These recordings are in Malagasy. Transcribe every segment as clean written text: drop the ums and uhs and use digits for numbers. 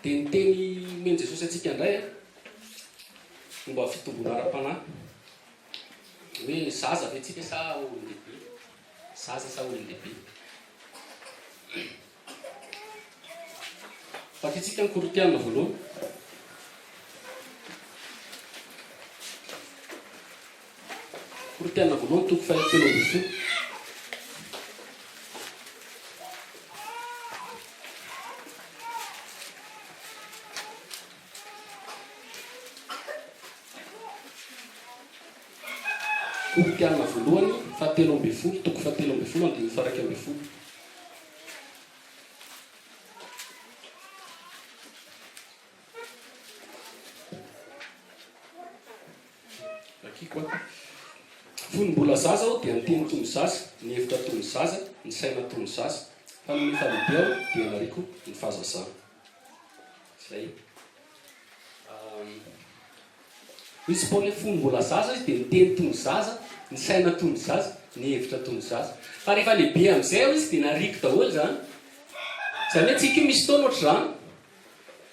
Dia ny teny omen'i Jesosy antsika indray an, momba ny fitomboana ara-panahy, hoe zaza ve tsika sa olon-dehibe? Zaza sa olon-dehibe? Vakintsika ny Korintiana voalohany. Korintiana voalohany toko faha 13. Korintiana voalohany faha 13, toko faha 13 andininy faha 11. Vakiko an. Fony mbola zaza aho dia niteny toy ny zaza, nihevitra toy ny zaza, nisaina toy ny zaza, fa nony efa lehibe aho dia nariako ny fahazazana. Izay. Hoy i Paoly hoe fony mbola zaza izy dia niteny toy ny zaza, nisaina toy ny zaza, nihevitra toy ny zaza. Fa rehefa lehibe amin'izay aho izy dia nariako daholo izany. Izany hoe tsika io misy fotoana ohatr'izany.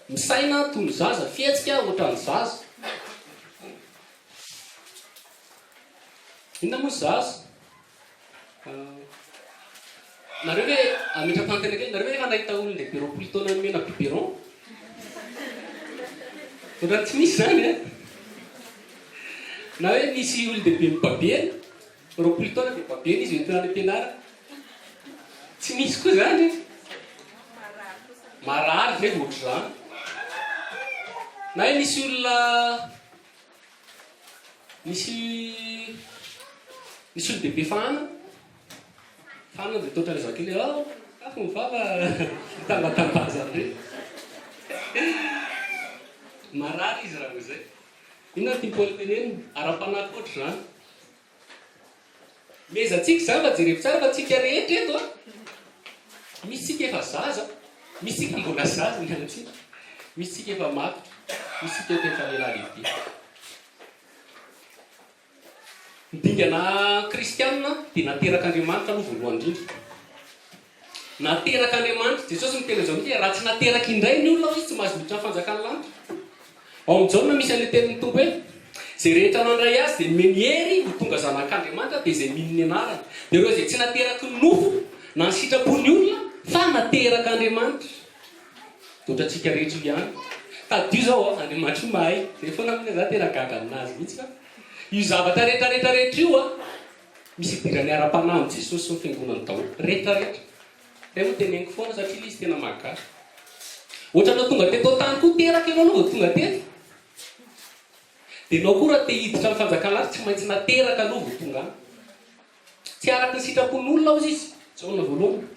Misaina toy ny zaza, fihetsika ohatran'ny zaza. Inona moa ny zaza? Nareo ve, ametra-panontaniana kely, nareo ve efa nahita olon-dehibe 20 taona nomena biberon? Ohatran'ny tsy misy izany e! Na hoe nisy olon-dehibe nibabena, 20 taona dia babena izy entina any am-pianarana. Tsy misy koa izany e! Marary ve ohatr'izany? Na hoe nisy olona Nisy nisy olon-dehibe fahanana, fahanana dia toa ohatran'ilay zazakely hoe oh, afo ny vava, mitambatambazana ireny. Marary izy raha vao izay. Inona no tian'i Paoly tenenina? Ara-panahy koa ohatr'izany. Mezantsika izany fa jerevo tsara fa tsika rehetra eto a, misy tsika efa zaza, misy tsika mbola zaza ny antsika, misy tsika efa matotra, misy tsika eto efa lehilahy lehibe. Ny dingana kristianina dia naterak'Andriamanitra aloha voalohany indrindra. Naterak'Andriamanitra. Jesosy miteny an'izao mihitsy hoe raha tsy nateraka indray ny olona hoy izy tsy mahazo miditra ny fanjakan'ny lanitra. Ao amin'i Jaona misy an'ilay tenin'ny Tompo hoe izay rehetra nandray azy dia nomeny hery ho tonga zanak'Andriamanitra dia izay mino ny anarany. Dia ireo izay tsy nateraky ny nofo na ny sitrapon'ny olona fa naterak'Andriamanitra. Dia ohatrantsika rehetra io ihany. Tadidio izao an, Andriamanitra io mahay. Izay foana aloha za tena gaga aminazy mihitsy fa io zavatra rehetra rehetra rehetra io an, Misy idirany ara-panahy amin'i Jesosy sy ny fiangonany daholo. Rehetra rehetra. Zay moa teneniko foana satria ilay izy tena mahagaga. Ohatranao tonga teto an-tany koa teraka ianao aloha vao tonga teto. Dia ianao koa raha te hiditra amin'ny fanjakan'ny lanitra tsy maintsy nateraka aloha vao tonga any. Tsy araka ny sitrapon'olona hozy izy. Jaona voalohany.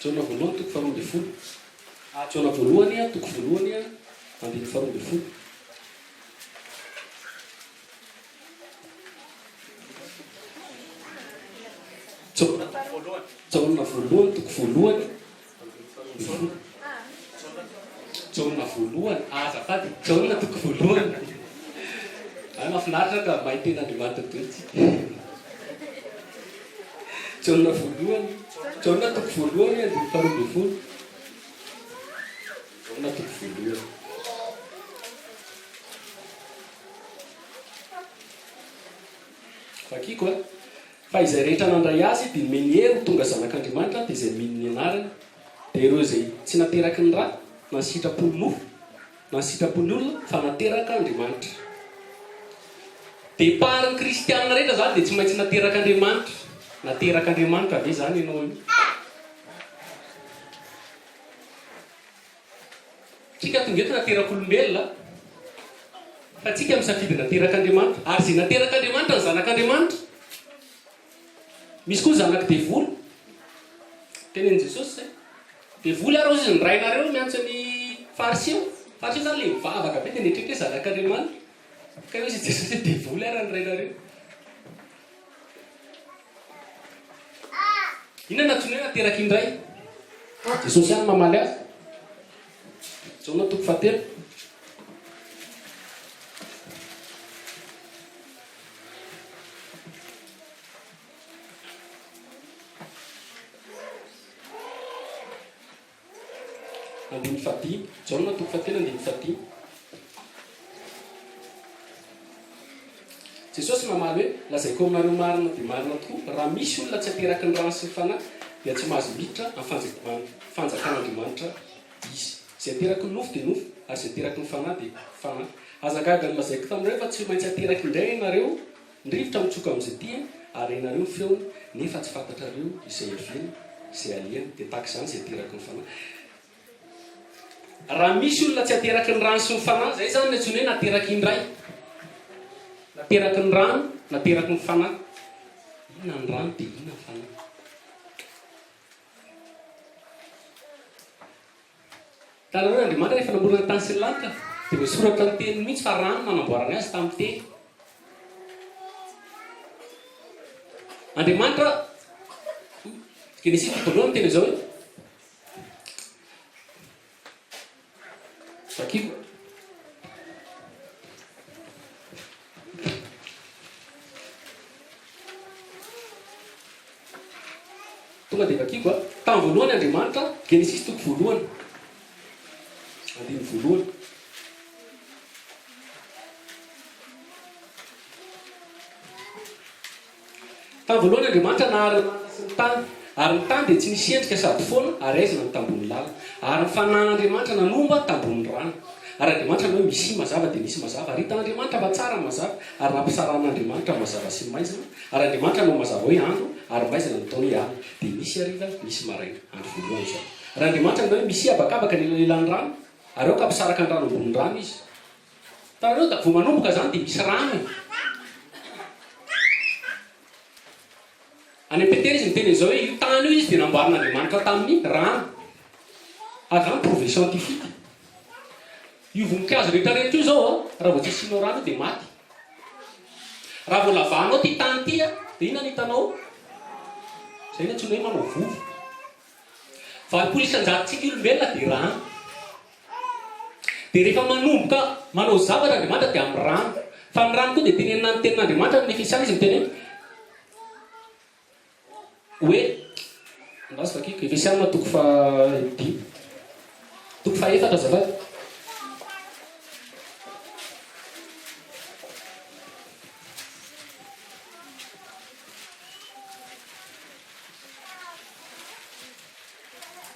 Jaona voalohany toko faharoa ambin'ny folo. Jaona voalohany toko voalohany andininy faharoa ambin'ny folo. Jaona voalohany toko voalohany Jaona voalohany, azafady, Jaona toko voalohany. Hay mahafinaritra ka mahay tena Andriamanitra daholo tsika. Jaona voalohany, Jaona toko voalohany andininy faharoa ambin'ny folo. Jaona toko voalohany. Vakiko a. Fa izay rehetra nandray Azy dia nomeny hery ho tonga zanak'Andriamanitra, dia izay mino ny anarany, dia ireo izay tsy nateraky ny ra, na ny sitrapon'ny nofo, na ny sitrapon'ny olona, fa naterak'Andriamanitra. Départ ny kristiana rehetra izany dia tsy maintsy naterak'Andriamanitra. Naterak'Andriamanitra ve izany ianao io? Tsika tonga eto naterak'olombelona, fa tsika misafidy naterak'Andriamanitra. Ary izay naterak'Andriamanitra ny zanak'Andriamanitra. Misy koa zanak'i devoly. Tenenin'i Jesosy izay. Devoly ary hozy ny rainareo miantso ny Fariseo. Fariseo izany ilay mivavaka be dia nieritreritra hoe zanak'Andriamanitra. Ka hozy i Jesosy hoe devoly ary ny rainareo. Inona no antsoina hoe nateraka indray? Jesosy ihany mamaly azy. Jaona toko fahatelo. Andininy fahadimy. Jaona toko fahatelo andininy fahadimy. Jesosy namaly hoe, Lazaiko aminareo marina dia marina tokoa, raha misy olona tsy ateraky ny rano sy ny fanahy, dia tsy mahazo miditra amin'ny fanjakan'Andriamanitra izy. Izay ateraky ny nofo dia nofo, ary izay ateraky ny fanahy dia fanahy. Aza gaga ny lazaiko taminareo fa tsy maintsy ateraky indray ianareo, ny rivotra mitsoka amin'izay tiany, ary renareo ny feony, nefa tsy fantatrareo izay hiaviany, izay alehany. Dia tahaka izany izay ateraky ny fanahy. Raha misy olona tsy ateraky ny rano sy ny fanahy, izay izany no antsoina hoe nateraky indray. Nateraky ny rano, nateraky ny fanahy. Inona ny rano dia inona ny fanahy? Hitanareo hoe Andriamanitra rehefa namorona ny tany sy ny lanitra dia voasoratra ny teniny mihitsy fa rano no nanamboarany azy tamin'ny teny. Andriamanitra, Genesisy toko voalohany miteny izao hoe Vakiko. Tonga dia vakiko a. Tamin'ny voalohany Andriamanitra, Genesisy toko voalohany, andininy voalohany. Tamin'ny voalohany Andriamanitra nahary ny lanitra sy ny tany, ary ny tany dia tsy nisy endrika sady foana ary aizina ny tambohon'ny lalina. Ary ny Fanahin'Andriamanitra nanomba tambohon'ny rano. Ary Andriamanitra nanao hoe, Misia mazava, dia nisy mazava. Ary hitan'Andriamanitra fa tsara ny mazava, ary nampisarahan'Andriamanitra ny mazava sy ny maizina. Ary Andriamanitra nanao mazava hoe andro, ary maizina nataony hoe alina. Dia nisy hariva, nisy maraina. Andro voalohany izany. Ary Andriamanitra nanao hoe, Misia habakabaka ny elanelan'ny rano, ary aoka hampisaraka ny rano ambonin'ny rano izy. Hitanareo da vao manomboka zany dia misy rano e. Any Petera izy miteny an'izao hoe io tany io izy dia namboarin'Andriamanitra tamin'ny rano. Ary zany prouvé scientifique. Io voninkazo rehetra rehetra io zao a, raha vao tsy asianao rano io dia maty. Raha vao lavahanao ity tany ity a, dia inona no hitanao? Zay no antsoina hoe manao vovo. 80 isan-jatontsika olombelona dia rano. Dia rehefa manomboka manao zavatra Andriamanitra dia amin'ny rano. Fa ny rano koa dia tenenina ny tenin'Andriamanitra amin'ny Efesiana izy miteny hoe hoe andraso vakiko Efesiana toko fahadimy toko fahefatra azafady.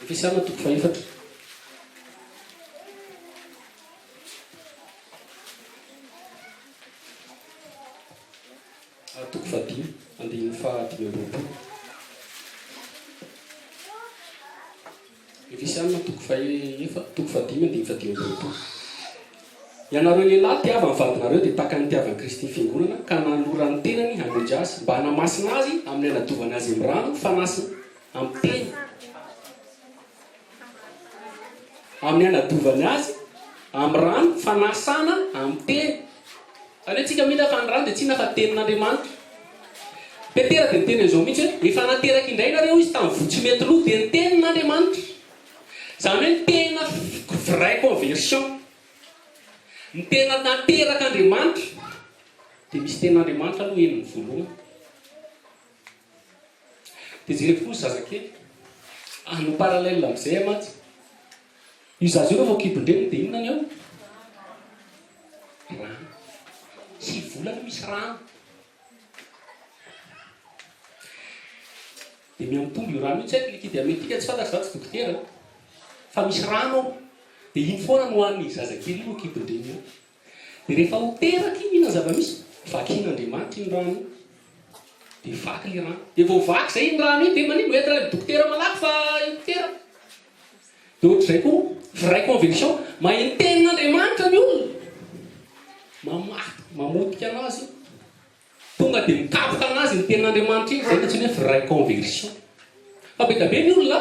Efesiana toko fahefatra. Toko fahadimy, andininy faha-25. Efesiana toko fahefa, toko fahadimy, andininy faha-25. Ianareo lehilahy, tiava ny vadinareo dia tahaka ny nitiavan'i Kristy ny Fiangonana ka nanolorany ny tenany hamonjy azy, mba hanamasina azy amin'ny hanadiovany azy amin'ny rano fanasina amin'ny teny, amin'ny hanadiovany azy amin'ny rano fanasana amin'ny teny. Izany hoe tsika mila fa ny rano dia tsy inona fa tenin'Andriamanitra. Petera dia niteny an'izao mihitsy hoe, efa nateraka indray nareo izy tamin'ny voa tsy mety lo dia ny tenin'Andriamanitra. Izany hoe ny tena vraie conversion, ny tena naterak'Andriamanitra dia misy tenin'Andriamanitra aloha henony voalohany. Dia jereko koa ny zazakely. Hanao parallèle amin'izay aho mantsy. Io zaza io rehefa ao an-kibon-dreniny dia inona ny ao? Rano. Sivy volana misy rano. Dia mihamitombo io rano io, tsy haiko liquide amniotique tsy fantatro za tsy dokotera an! Fa misy rano ao, dia iny foana no hohanin'iny zazakely iny ao an-kibon-dreniny ao. Dia rehefa ho teraka iny, inona ny zava-misy? Vakin'Andriamanitra iny rano iny. Dia vaky ilay rano. Dia vao vaky izay iny rano iny, dia manino? Entina any amin'ny dokotera malaky fa hiteraka. Dia ohatr'izay koa, vraie conversion, maheno tenin'Andriamanitra ny olona, mamaky, mamotika anazy io. Tonga dia mikapoka anazy ny tenin'Andriamanitra iny, izay no antsoina hoe vraie conversion. Fa be dia be ny olona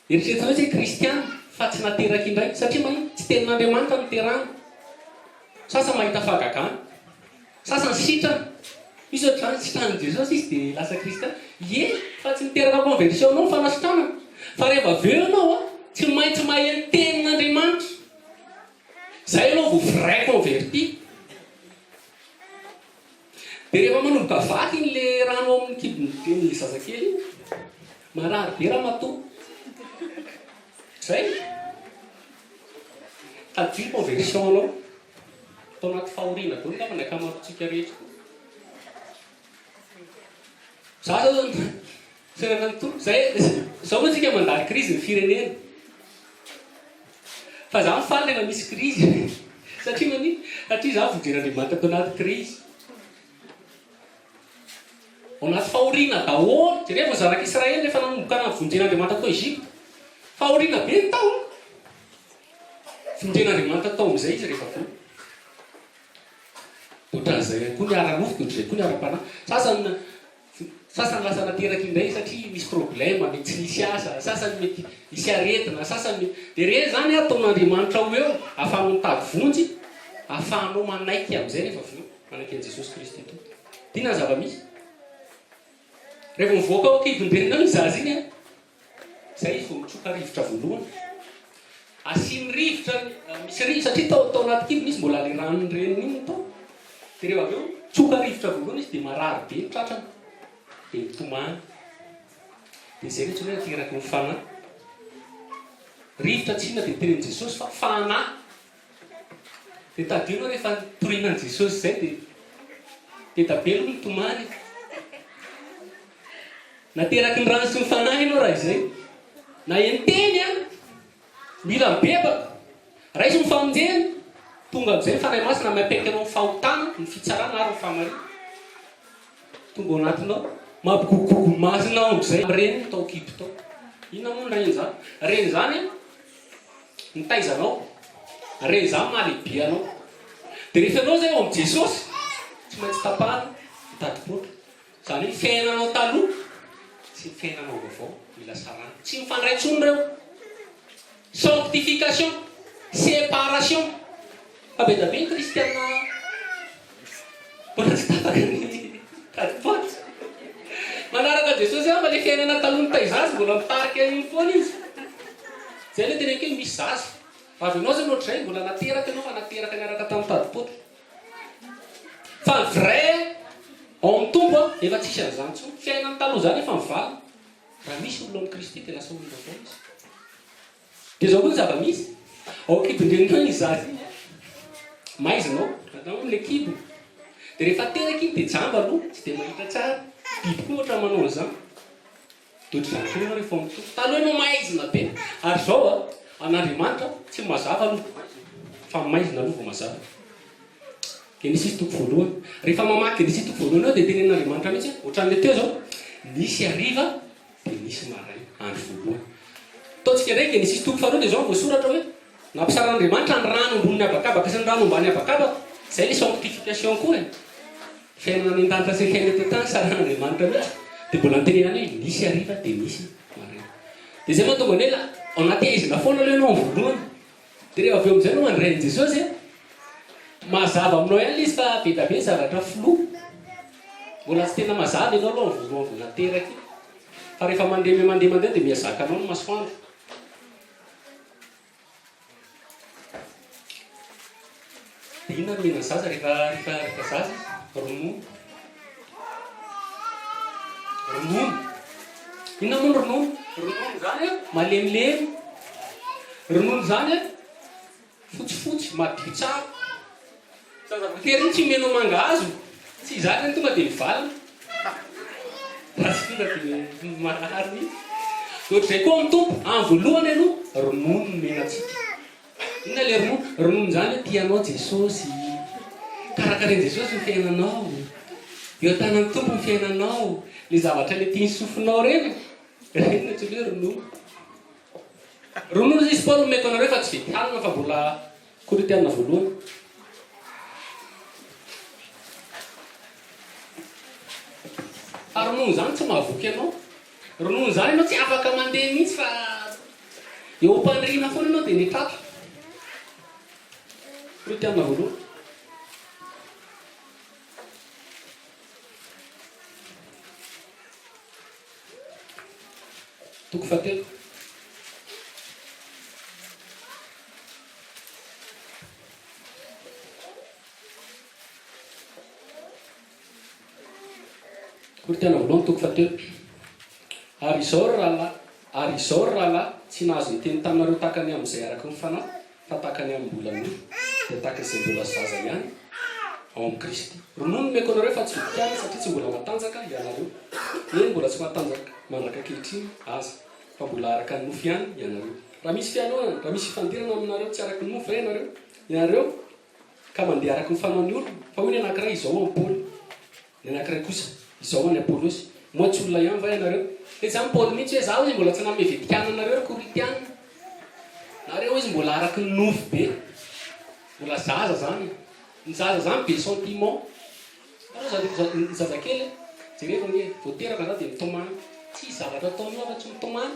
eritreretina hoe tsy kristiana fa tsy nateraka indray, satria maninona? Tsy tenin'Andriamanitra no terahana. Sasany mahita fahagagana, sasany sitrana. Misy ohatr'izany, sitranin'i Jesosy izy dia lasa kristiana. Ie, fa tsy miteraka conversion anao ny fanasitranana. Fa rehefa avy eo ianao, tsy maintsy maheno tenin'Andriamanitra. Zay ianao vao vrai converti. Dia rehefa manomboka vaky iny le rano ao amin'ny kibon'ny zazakely iny, marary be ramatoa. Zay. Tadidio ny conversion anao. Tao anaty fahoriana daholo angamba ny ankamaroantsika rehetra. Za zao fiainana ny Tompo, zay zao moa tsika mandalo crise ny firenena. Fa za mifaly rehefa misy crise satria maninona? Satria za vonjen'Andriamanitra tao anaty crise. Ao anaty fahoriana daholo. Jerevo ny zanak'Israely rehefa nanomboka navonjen'Andriamanitra tao Egypte. Fahoriana be ny tao an. Vonjen'Andriamanitra tao amin'izay izy rehefa avy eo. Ohatran'izay ihany koa ny ara-nofo dia ohatr'izay koa ny ara-panahy. Sasany sasany lasa nateraka indray satria misy problème, mety tsy nisy asa, sasany mety nisy aretina, sasany mety, dia ireny izany ataon'Andriamanitra ho eo ahafahanao mitady vonjy, ahafahanao manaiky amin'izay rehefa avy eo, manaiky an'i Jesosy Kristy Tompo. Inona ny zava-misy? Rehefa mivoaka ao an-kibon-dreninao iny zaza iny an, Zay izy vao mitsoka rivotra voalohany. Asiany rivotra, misy rivotra satria tao tao anaty kibony izy mbola le ranon'ny reniny iny no tao. Dia rehefa avy eo mitsoka rivotra voalohany izy dia marary be ny tratrany. Dia mitomany. Dia izay no antsoina hoe ateraky ny fanahy. Rivotra tsinona dia tenenin'i Jesosy fa fanahy. Dia tadidio ianao rehefa nitoriana an'i Jesosy izay dia be da be aloha ny tomany e. Nateraky ny rano sy ny fanahy ianao raha izay. Na enteny an! Mila mibebaka. Raiso ny famonjena. Tonga amin'izay ny Fanahy Masina mampiaiky anao ny fahotana, ny fitsarana ary ny fahamarinana. Tonga ao anatinao. Mampigogogogo ny masonao amin'izay. Reny ny tao kibo tao. Inona moa ny reny izany? Reny izany an, nitaiza anao. Reny izany mahalehibe anao. Dia rehefa ianao izay ao amin'i Jesosy, tsy maintsy tapahana ny tadipoaka. Izany hoe ny fiainanao taloha sy ny fiainanao vaovao mila sarahina. Tsy mifandray intsony ireo. Sanctification, séparation. Fa be dia be ny kristiana mbola tsy tapaka ny tadipoitra. Manaraka an'i Jesosy ihany fa ilay fiainana taloha nitaiza azy mbola mitarika iny foana izy. Izay ilay teneniko hoe misy zaza. Raha avy ianao izany ohatr'izay, mbola nateraka ianao fa nateraka niaraka tamin'ny tadipoitra. Fa ny vrai ao amin'ny Tompo an, efa tsisy an'izany intsony. Fiainan'ny taloha izany efa mivalona. Raha misy olona ao amin'i Kristy dia lasa olom-baovao izy. Dia izao koa ny zava-misy, ao an-kibon-dreninao iny zaza iny an, maizina ao, atao amin'ilay kibony. Dia rehefa teraka iny dia jamba aloha, tsy dia mahita tsara. Biby koa ohatra manao an'izany. Dia ohatr'izany koa ianao rehefa ao amin'ny Tompo. Taloha ianao maizina be, ary izao an, an'Andriamanitra tsy mazava aloha vao maizina, fa maizina aloha vao mazava. Genesisy toko voalohany. Rehefa mamaky Genesisy toko voalohany eo dia tenenin'Andriamanitra mihitsy hoe, ohatran'ilay teo izao, nisy hariva dia nisy maraina, andro voalohany. Ataontsika indray Genesisy toko faharoa dia izao no voasoratra hoe, nampisaran'Andriamanitra ny rano ambonin'ny habakabaka sy ny rano ambany habakabaka. Izay ilay sanctification koa e. Fiainana any an-danitra sy ny fiainana eto an-tany saran'Andriamanitra mihitsy. Dia mbola nitenenany hoe nisy hariva dia nisy maraina. Dia izay mahatonga ny hoe la ao anaty haizina foana aloha ianao amin'ny voalohany. Dia rehefa avy eo amin'izay ianao mandray an'i Jesosy a, mazava aminao ihany ilay izy fa be dia be ny zavatra flou. Mbola tsy tena mazava ianao aloha amin'ny voalohany vao nateraka iny. Fa rehefa mandeha miha-mandeha mandeha dia miha-zaka anao ny masoandro. Dia inona no omena ny zaza rehefa rehefa rehefa zaza izy? Ronono. Ronono. Inona moa ny ronono? Ronono izany an, malemilemy. Ronono izany an, fotsifotsy, madio tsara. Zaza voatery iny tsy omenao mangahazo, tsy izany zany tonga dia mivalona. Raha tsy tonga dia marary mihitsy. Dia ohatr'izay koa amin'ny Tompo, amin'ny voalohany aloha, ronono no omena antsika. Inona ilay ronono? Ronono izany hoe tia anao Jesosy, karakarain'i Jesosy ny fiainanao, eo an-tanan'ny Tompo ny fiainanao, ilay zavatra ilay tian'ny sofinao ireny, ireny no antsoina hoe ronono. Ronono izy Paoly omeko anareo fa tsy vita hanina fa mbola Korintiana voalohany. Fa ronono izany tsy mahavoky anao. Ronono izany ianao tsy afaka mandeha mihitsy fa eo am-pandriana foana ianao dia mitratra. Korintiana voalohany. Toko fahatelo. Korintiana voalohany toko fahatelo. Ary izao ry rahalahy, ary izao ry rahalahy, tsy nahazo niteny taminareo tahaka ny amin'izay araka ny fanahy, fa tahaka ny amin'ny mbola nofo, dia tahaka izay mbola zaza ihany ao amin'i Kristy. Ronono nomeko anareo fa tsy vidikanina, satria tsy mbola matanjaka ianareo, eny, mbola tsy matanjaka mandraka ankehitriny aza, fa mbola araka ny nofo ihany ianareo. Raha misy fialonana, raha misy fifandirana aminareo tsy araka ny nofo ve ianareo? Ianareo ka mandeha araka ny fanaon'ny olona? Fa hoy ny anankiray, Izao an'i Paoly. Ny anankiray kosa, Izao an'i Apolosy. Moa tsy olona ihany va ianareo? Dia izany Paoly mihitsy hoe, Izaho hozy mbola tsy nanome vedikana anareo ry Korintiana. Nareo hozy mbola araka ny nofo be. Mbola zaza izany. Ny zaza izany be sentiment. Hitanareo ny zazakely, jerevo anie, vao teraka za dia mitomany. Tsisy zavatra ataonao afa-tsy mitomany.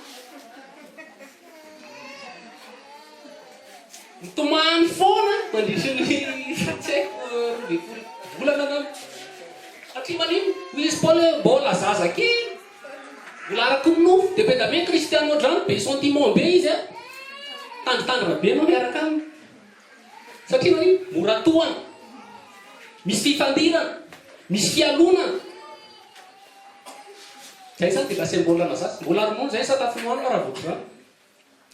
Mitomany foana mandritry ny tsy haiko 12 volana angamba. Satria maninona? Hoy izy Paoly hoe mbola zaza kely, mbola araka ny nofo. Dia be dia be ny kristiana ohatr'izany, be sentiment be izy a. Tandrintandrina be ianao miaraka aminy. Satria maninona? Mora tohana. Misy fifandirana, misy fialonana. Zay zany dia lasa mbola na zaza. Mbola ronono zay sakafo nohanina raha vao ohatr'izany.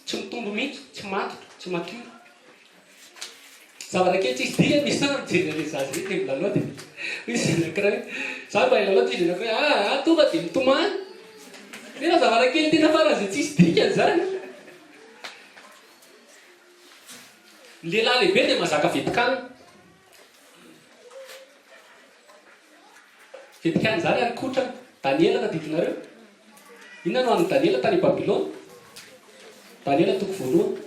Tsy mitombo mihitsy, tsy matotra, tsy mature. Zavatra kely tsisy dikany misy fotoana mijery an'ilay zaza iny dia milalao dia hoy izy anankiray, za mba hilalao dia izy anankiray, ah ah tonga dia mitomany. Tena zavatra kely tena faran'izay tsisy dikany zany. Ny lehilahy lehibe dia mahazaka vetikanina. Vetikanina izany ary kotrana. Daniela tadidinareo? Inona no hanin'i Daniela tany Babylona? Daniela toko voalohany.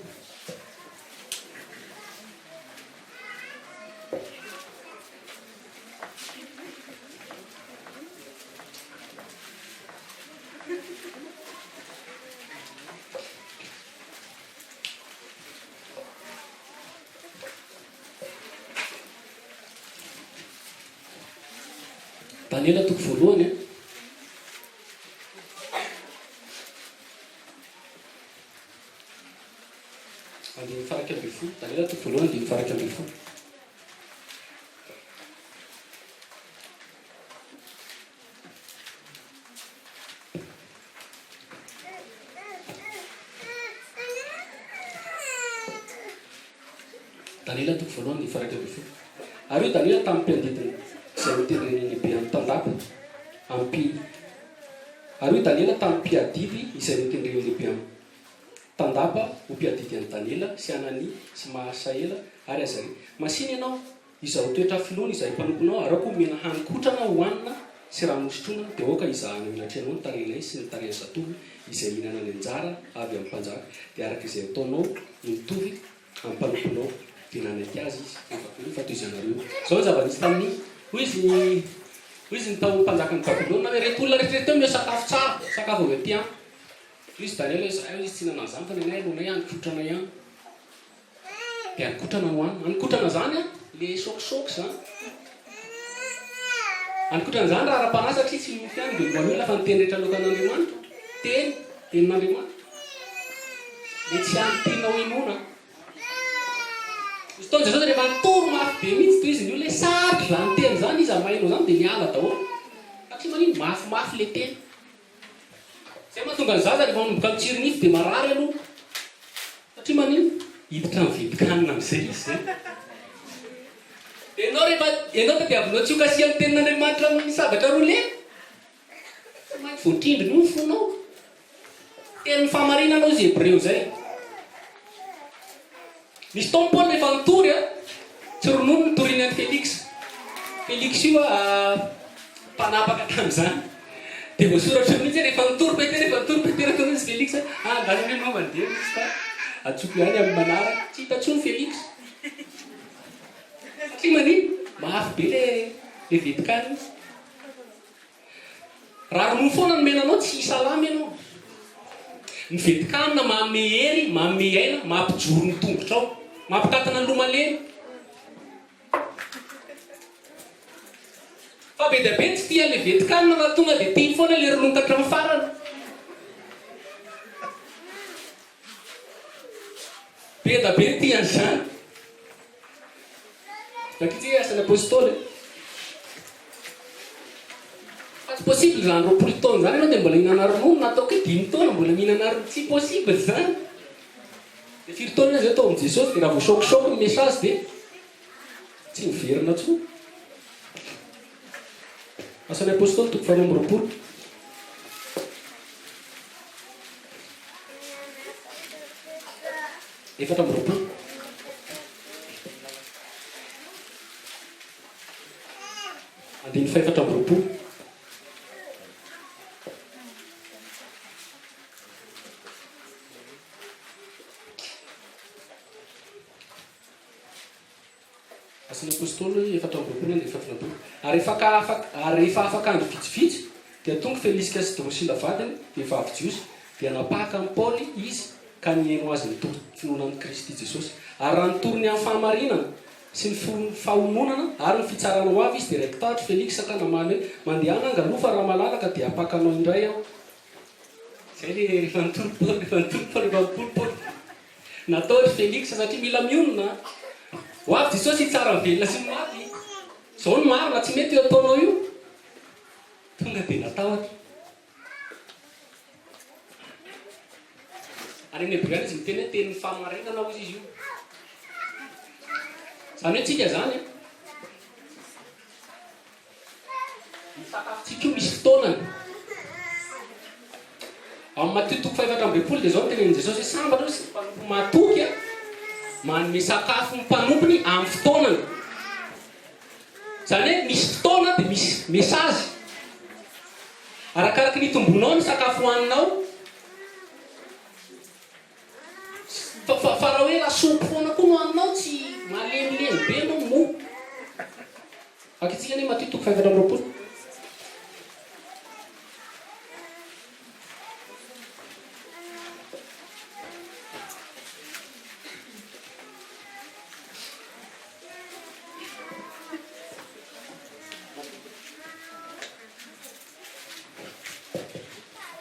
Daniela toko voalohany a. Andininy faha 11. Daniela toko voalohany andininy faha 11. Daniela toko voalohany andininy faha 11. Ary hoy Daniela tamin'ny mpiandidiny izay notendren'ny lehibe amin'ny tandapa, ampi Ary hoy Daniela tamin'ny mpiadidy izay notendren'ny lehibe amin'ny tandapa ho mpiadidy an'i Daniela sy Hanania sy Mahasaela ary Azaria, Masìna ianao, Izao toetra finoana izahay mpanomponao, ary aoka homena hanin-kotrana hohanina sy rano hosotroina, dia aoka hizahana eo anatrehanao ny tarehinay sy ny tarehin'ny zatovo izay mihinana ny anjara avy amin'ny mpanjaka, dia araka izay ataonao no mitovy amin'ny mpanomponao. Dia nanaiky azy izy. Efa io fa tohizanareo. Izao ny zava-nisy tamin'ny, hoy izy, hoy izy ny tao mpanjakan'i Babylona hoe, Ireto olona rehetra ireto omeo sakafo tsara, sakafo avy aty amiko. Hoy izy Daniela hoe, Izahay hoy izy tsy hihinana an'izany fa ny anay aloanay hanin-kotrana ihany. Dia ankotrana no hanina. Ankotrana zany an, le choc-choc zany. Ankotrana zany raha ara-panahy satria tsy nofy ihany dia mbola olona fa ny teny rehetra aloakan'Andriamanitra. Teny, tenin'Andriamanitra. Le tsy any tianao hinoana. Misy fotoana Jesosy rehefa nitory mafy be mihitsy toy izy ny olona hoe sarotra izany teny izany, iza maheno izany dia miala daholo. Satria manino? Mafimafy le teny. Zay mahatonga ny zaza rehefa manomboka mitsiry nify dia marary aloha. Satria manino? Hiditra amin'ny vidin-kanina amin'izay izy zay. Dia ianao rehefa ianao tadiavinao tsy ho kasihan'ny tenin'Andriamanitra amin'ny sabatra roa lela. Tsy maintsy voatrindrina io ny fonao. Tenin'ny fahamarinana hoy izy Hebreo izay. Nisy fotoana Paoly rehefa nitory a, tsy ronono nitoriany an'i Felix. Felix io a, mpanapaka tamin'izany. Dia voasoratra eo mihitsy hoe rehefa nitory Petera, rehefa nitory Petera tao izy Felix, ah andraso anie ianao mandeha mihitsy fa antsoiko ihany amin'ny manaraka. Tsy hita intsony Felix. Satria manino? Mafy be le le vetikanina. Raha ronono foana no omena anao tsy hisalama ianao. Ny vetikanina manome hery, manome aina, mampijoro ny tongotrao, mampitantana ny loha malemy. Fa be dia be ny tsy tia an'ilay vetikanina fa tonga dia tiany foana ilay ronono ka hatramin'ny farany. Be da be ny tia an'izany. Vakitsika Asan'ny Apostoly. possible izany 20 taona izany ianao dia mbola hihinana ronono na ataoko hoe dimy taona mbola mihinana ronono, tsy possible izany. Dia firy taona ianao izay tao amin'i Jesosy dia raha vao choc choc ny message dia tsy miverina intsony. Asan'ny Apostoly toko faharoa amby 20. 24. Andininy fahefatra amby 20. Asan'ny Apostoly 24 andininy faha-24. Ary rehefa afaka, ary rehefa afaka andro vitsivitsy, dia tonga Feliska sy Drosila vadiny, vehivavy jiosy, dia nampahaka an'i Paoly izy ka nihaino azy nitory finoana an'i Kristy Jesosy. Ary raha nitory ny amin'ny fahamarinana sy ny fahononana ary ny fitsarana ho avy izy, dia raiki-tahotra Feliksa ka namaly hoe, Mandehana angaloha, fa raha malalaka dia hampaka anao indray aho. Izay le rehefa nitory Paoly, rehefa nitory Paoly, rehefa nitory Paoly. Natao ry Felix satria mila mionona. Ho avy Jesosy hitsara ny velona sy ny maty. Izao no marina, tsy mety io ataonao io. Tonga dia natahotra. Any amin'ny Hebreo any izy miteny hoe tenin'ny fahamarinana hozy izy io. Izany hoe tsika izany Ny sakafontsika io misy fotoanany. Ao amin'ny Matio toko fahefatra amby 40 dia izao no tenenin'i Jesosy hoe sambatra hoy ny mpanompo mahatoky manome sakafo ny mpanompony amin'ny fotoanany. Izany hoe misy fotoana dia misy message. Arakaraka ny itombonao ny sakafo hohaninao. Fa fa fa raha hoe lasopy foana koa no haninao tsy malemilemy be ianao moa. Vakintsika anie Matio toko fahefatra amby 20.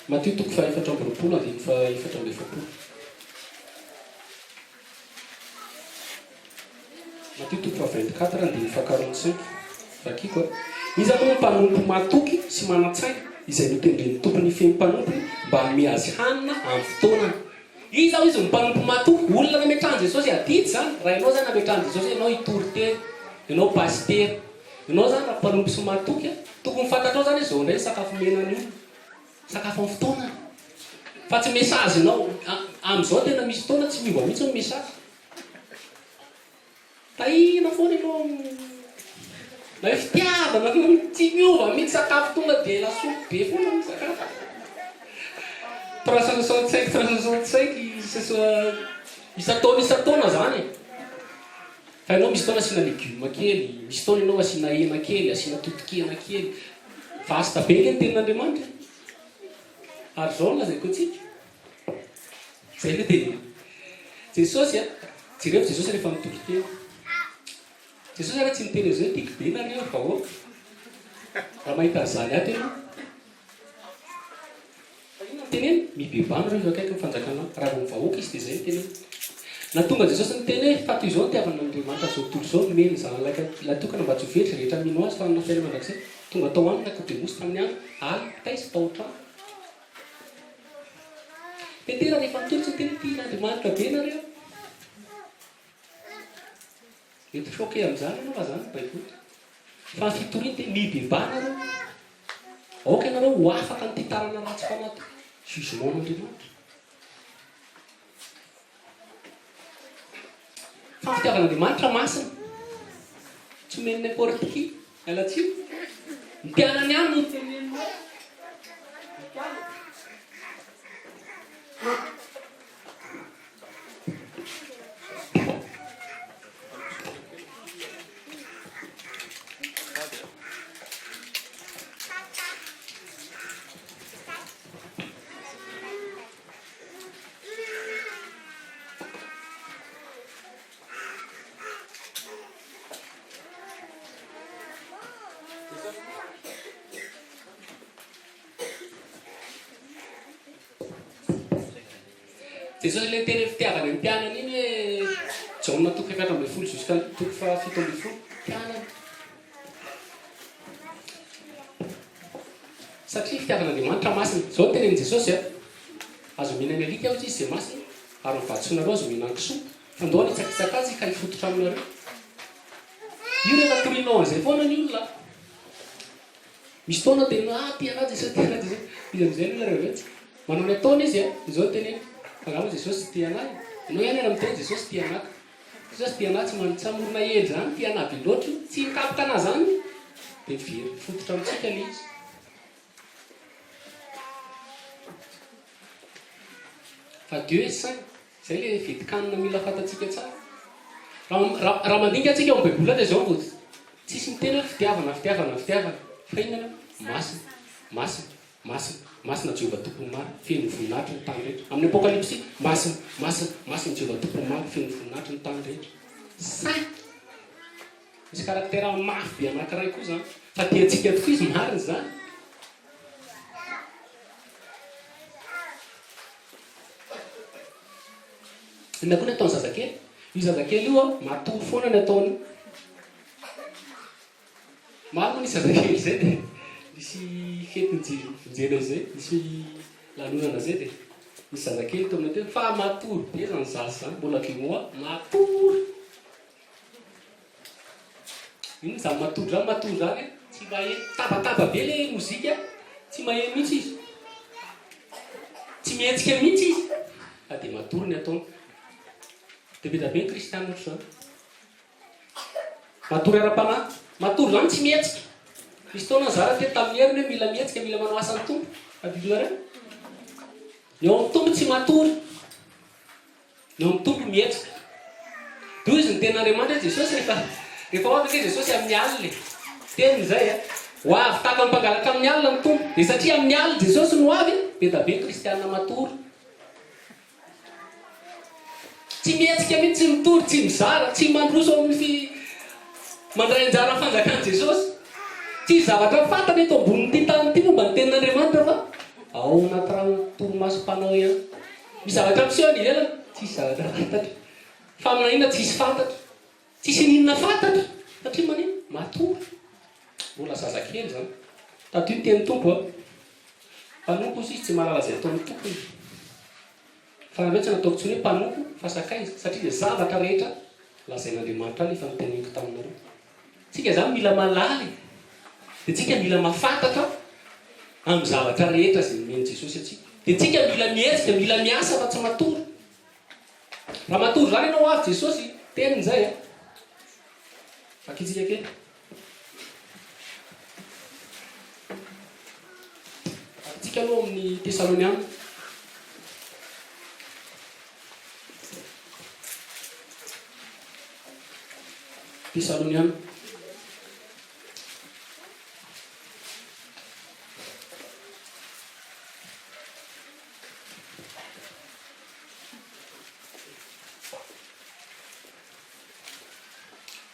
Matio toko faha 24 andininy faha 44. Matio toko faha 24 andininy faha 45. Vakiko a. Iza moa no mpanompo matoky sy manan-tsaina izay notendren'ny tompony hifehy ny mpanompony mba hanome azy hanina amin'ny fotoanany? Iza hoy izy no mpanompo matoky? Olona nametrahan'i Jesosy adidy izany. Raha ianao izany nametrahan'i Jesosy hoe ianao hitory teny, ianao pasitera. Ianao izany raha mpanompo sy matoky a, tokony fantatrao izany hoe izao indray ny sakafo omena ny olona. Sakafo amin'ny fotoanany. Fa tsy message-nao. Amin'izao tena misy fotoana tsy miova mihitsy ny message. Tahiana foana ianao amin'ny na hoe fitiavana tsy miova mihitsy sakafo tonga dia lasopy be foana ny sakafo. 365 365 isan-taona isan-taona izany e. Fa ianao misy fotoana asiana legioma kely, misy fotoana ianao asiana hena kely, asiana totokena kely. Vaste be ange ny tenin'Andriamanitra e. Ary izao no lazaiko antsika. Izay ilay teniny. Jesosy a, jereo Jesosy rehefa nitory teny. Jesosy ary tsy niteny an'izao hoe tiako be nareo ry vahoaka. Raha mahita an'izany ato ianao. Fa inona no teneny? Mibebaha nareo fa akaiky ny fanjakana. Raha vao mivahoaka izy dia izay no teneny. Nahatonga an'i Jesosy niteny hoe, Fa toy izao no nitiavan'Andriamanitra izao tontolo izao, nomeny ny Zanany lahitokana mba tsy ho very izay rehetra mino Azy fa hanana fiainana mandrakizay. Tonga tao aminy Nikodemosy tamin'ny andro alina, taiza? Tao an-trano. Petera rehefa nitory tsy niteny hoe tian'Andriamanitra be nareo. Mety choqué amin'izany ianao raha izany ny Baiboly. Fa ny fitoriany dia mibebaha nareo. Aoka ianareo ho afaka amin'ity tarana ratsy fanahy ity. Jugement an'Andriamanitra. Fa ny fitiavan'Andriamanitra masina. Tsy omeny n'importe qui. Miala tsiny. Ny mpianany ihany no teneniny hoe ny mpianany. Jesosy ilay niteny hoe fitiavana ny mpianany iny hoe Jaona toko 14 jusqu'à toko faha 17 mpianany. Satria fitiavan'Andriamanitra masina. Izao no tenenin'i Jesosy a, Aza omena ny alika hoy izy izay masina, ary ny vatosoanareo aza omena ny kisoa, fa ndao hanitsakitsaka azy ka hifototra aminareo. Io rehefa torianao an'izay foana ny olona. Misy fotoana dia ah tia anah Jesosy, tia anah Jesosy. Izy amin'izay ny olona rehefa avy eo tsy manao ny ataony izy a, izao no teneny, fa angamba Jesosy tsy tia anah e. Ianao ihany ary miteny Jesosy tia anah ka. Jesosy tia anah tsy man tsy hamorona hery zany, tia anah be loatra io, tsy mikapoka anah zany io. Dia very fototra amintsika ilay izy. Fa Dieu est saint. Zay le vetikanina mila fantatsika tsara. Raha raha mandinika antsika ao amin'ny baiboly ao dia zao vao tsisy miteny hoe fitiavana fitiavana fitiavana fa inona masina masina masina masina Jehovah Tompon'ny maro feno voninahitry ny tany rehetra. Amin'ny apokalypsy masina masina masina Jehovah Tompon'ny maro feno voninahitry ny tany rehetra. Saint. Misy caractère mafy be anankiray koa zany. Fa tiantsika tokoa izy marina izany. Inona koa ny ataon'ny zazakely? Io zazakely io matory foana ny ataony. Maro moa nisy zazakely izay dia nisy fety nivonjena izay, nisy lanonana izay dia nisy zazakely tao aminay teo fa matory be izany zaza izany, mbola deux mois, matory. Inona izany matory izany? Matory izany e, tsy maheno, tabataba be le mozika, tsy maheno mihitsy izy. Tsy mihetsika mihitsy izy, fa dia matory ny ataony. Dia be dia be ny kristiana ohatr'izany. Matory ara-panahy. Matory izany tsy mihetsika. Nisy fotoana zara teto tamin'ny heriny hoe mila mihetsika, mila manao asan'ny Tompo. Tadidinareo? Ny ao amin'ny Tompo tsy matory. Ny ao amin'ny Tompo mihetsika. Toy izy ny tenin'Andriamanitra hoe Jesosy rehefa rehefa ho avy ange Jesosy amin'ny alina e. Teniny izay a. Ho avy tahaka ny mpangalatra amin'ny alina ny Tompo. Dia satria amin'ny alina Jesosy no ho avy, be da be ny kristiana matory. Tsy mihetsika mihitsy, tsy mitory, tsy mizara, tsy mandroso amin'ny fi mandray anjara amin'ny fanjakan'i Jesosy. Tsisy zavatra fantany eto ambonin'ity tany ity momba ny tenin'Andriamanitra fa ao anaty rano torimasom-panao ihany. Misy zavatra miseho any ivelany, tsisy zavatra fantatra. Faminaniana tsisy fantatra. Tsisy n'inona fantatra. Satria manino? Matory. Mbola zazakely izany. Tadidio ny tenin'ny Tompo a. Mpanompo hozy izy tsy mahalala izay ataon'ny tompony. Fa nareo tsy nataoko intsony hoe mpanompo fa sakaiza, satria izay zavatra rehetra lazain'Andriamanitra ahy no efa noteneniko taminareo. Tsika izany mila mahalala e. Dia tsika mila mahafantatra amin'ny zavatra rehetra izay nomen'i Jesosy antsika. Dia tsika mila mihetsika, mila miasa fa tsy matory. Raha matory izany ianao ho avy Jesosy, teniny izay a. Vakintsika kely. Vakintsika aloha amin'ny Tesaloniana. Tesaloniana.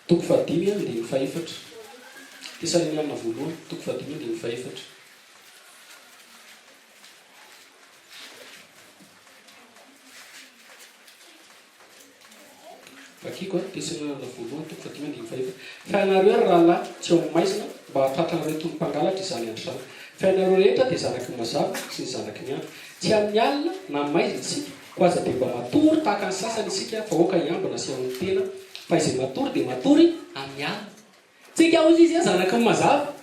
Toko fahadimy andininy fahefatra. Tesaloniana voalohany, toko fahadimy andininy fahefatra. Vakiko a, Tesalonianina voalohany toko fahadimy andininy fahefatra. Fa ianareo ry rahalahy, tsy ao amin'ny maizina, mba hahatratra anareo toy ny mpangalatra izany andro izany. Fa ianareo rehetra dia zanaky ny mazava sy ny zanaky ny andro. Tsy amin'ny alina na amin'ny maizina isika, koa aza dia mba matory tahaka ny sasany isika, fa aoka hiambina sy hamono tena, fa izay matory dia matory amin'ny alina. Tsika hozy izy zanaky ny mazava.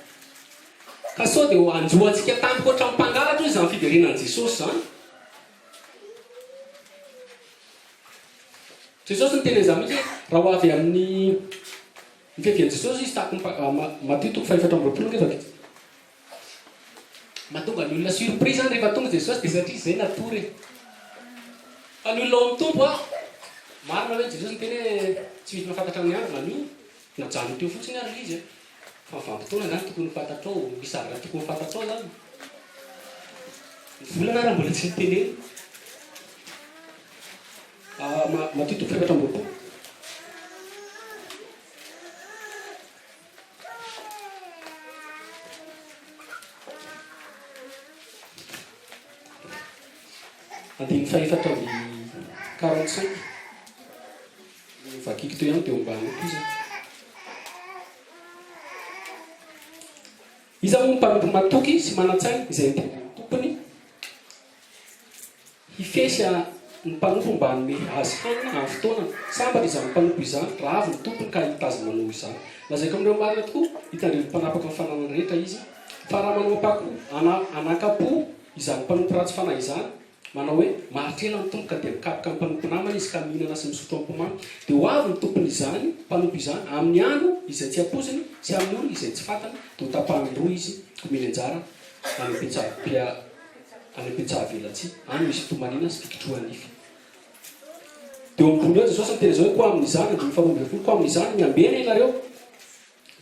Ka sao dia ho hanjo antsika tampoka ohatran'ny mpangalatra hoy izany fiverenan'i Jesosy izany. Jesosy niteny an'izany mihitsy hoe raha ho avy amin'ny ny fiavian'i Jesosy izy tahaka ny Matio toko faha 24 ange vakitsika. Mahatonga ny olona surpris zany rehefa tonga Jesosy dia satria izay natory e. Fa ny olona ao amin'ny Tompo a, marina hoe Jesosy niteny hoe tsy misy mahafantatra ny andro na ny ora. Najanony teo fotsiny ary ilay izy a. Fa ny vanim-potoana zany tokony ho fantatrao, misy zavatra tokony ho fantatrao zany. Ny volana ary mbola tsy nitenenina. Matio toko faha 24. Andininy fahefatra amby 45. Vakiko teo ihany dia ombànao koa izany. Iza moa no mpanompo matoky sy manan-tsaina izay notendren'ny tompony hifehy sy ny mpanompo mba hanome azy hanina amin'ny fotoanany? Sambatra izany mpanompo izany raha avy ny tompony ka hahita azy manao izany. Lazaiko aminareo marina tokoa, hitandremo mpanapaka ny fananany rehetra izy. Fa raha manao ampako, anakam-po izany mpanompo ratsy fanahy izany, Manao hoe, Maharitra ela ny Tompo ka dia mikapoka ny mpanompo namany izy ka mihinana sy misotro am-pomamy. Dia ho avy ny tompon'izany mpanompo izany amin'ny andro izay tsy ampoiziny sy amin'ny ora izay tsy fantany, dia hotapahiny roa izy, homeny anjara any am-pitsaha-, any am-pitsahavelatsihy, any misy fitomaniana sy fikitroha-nify. Dia eo ambony eo Jesosy niteny izao hoe, Koa amin'izany, andininy faharoa 12, koa amin'izany miambena ianareo,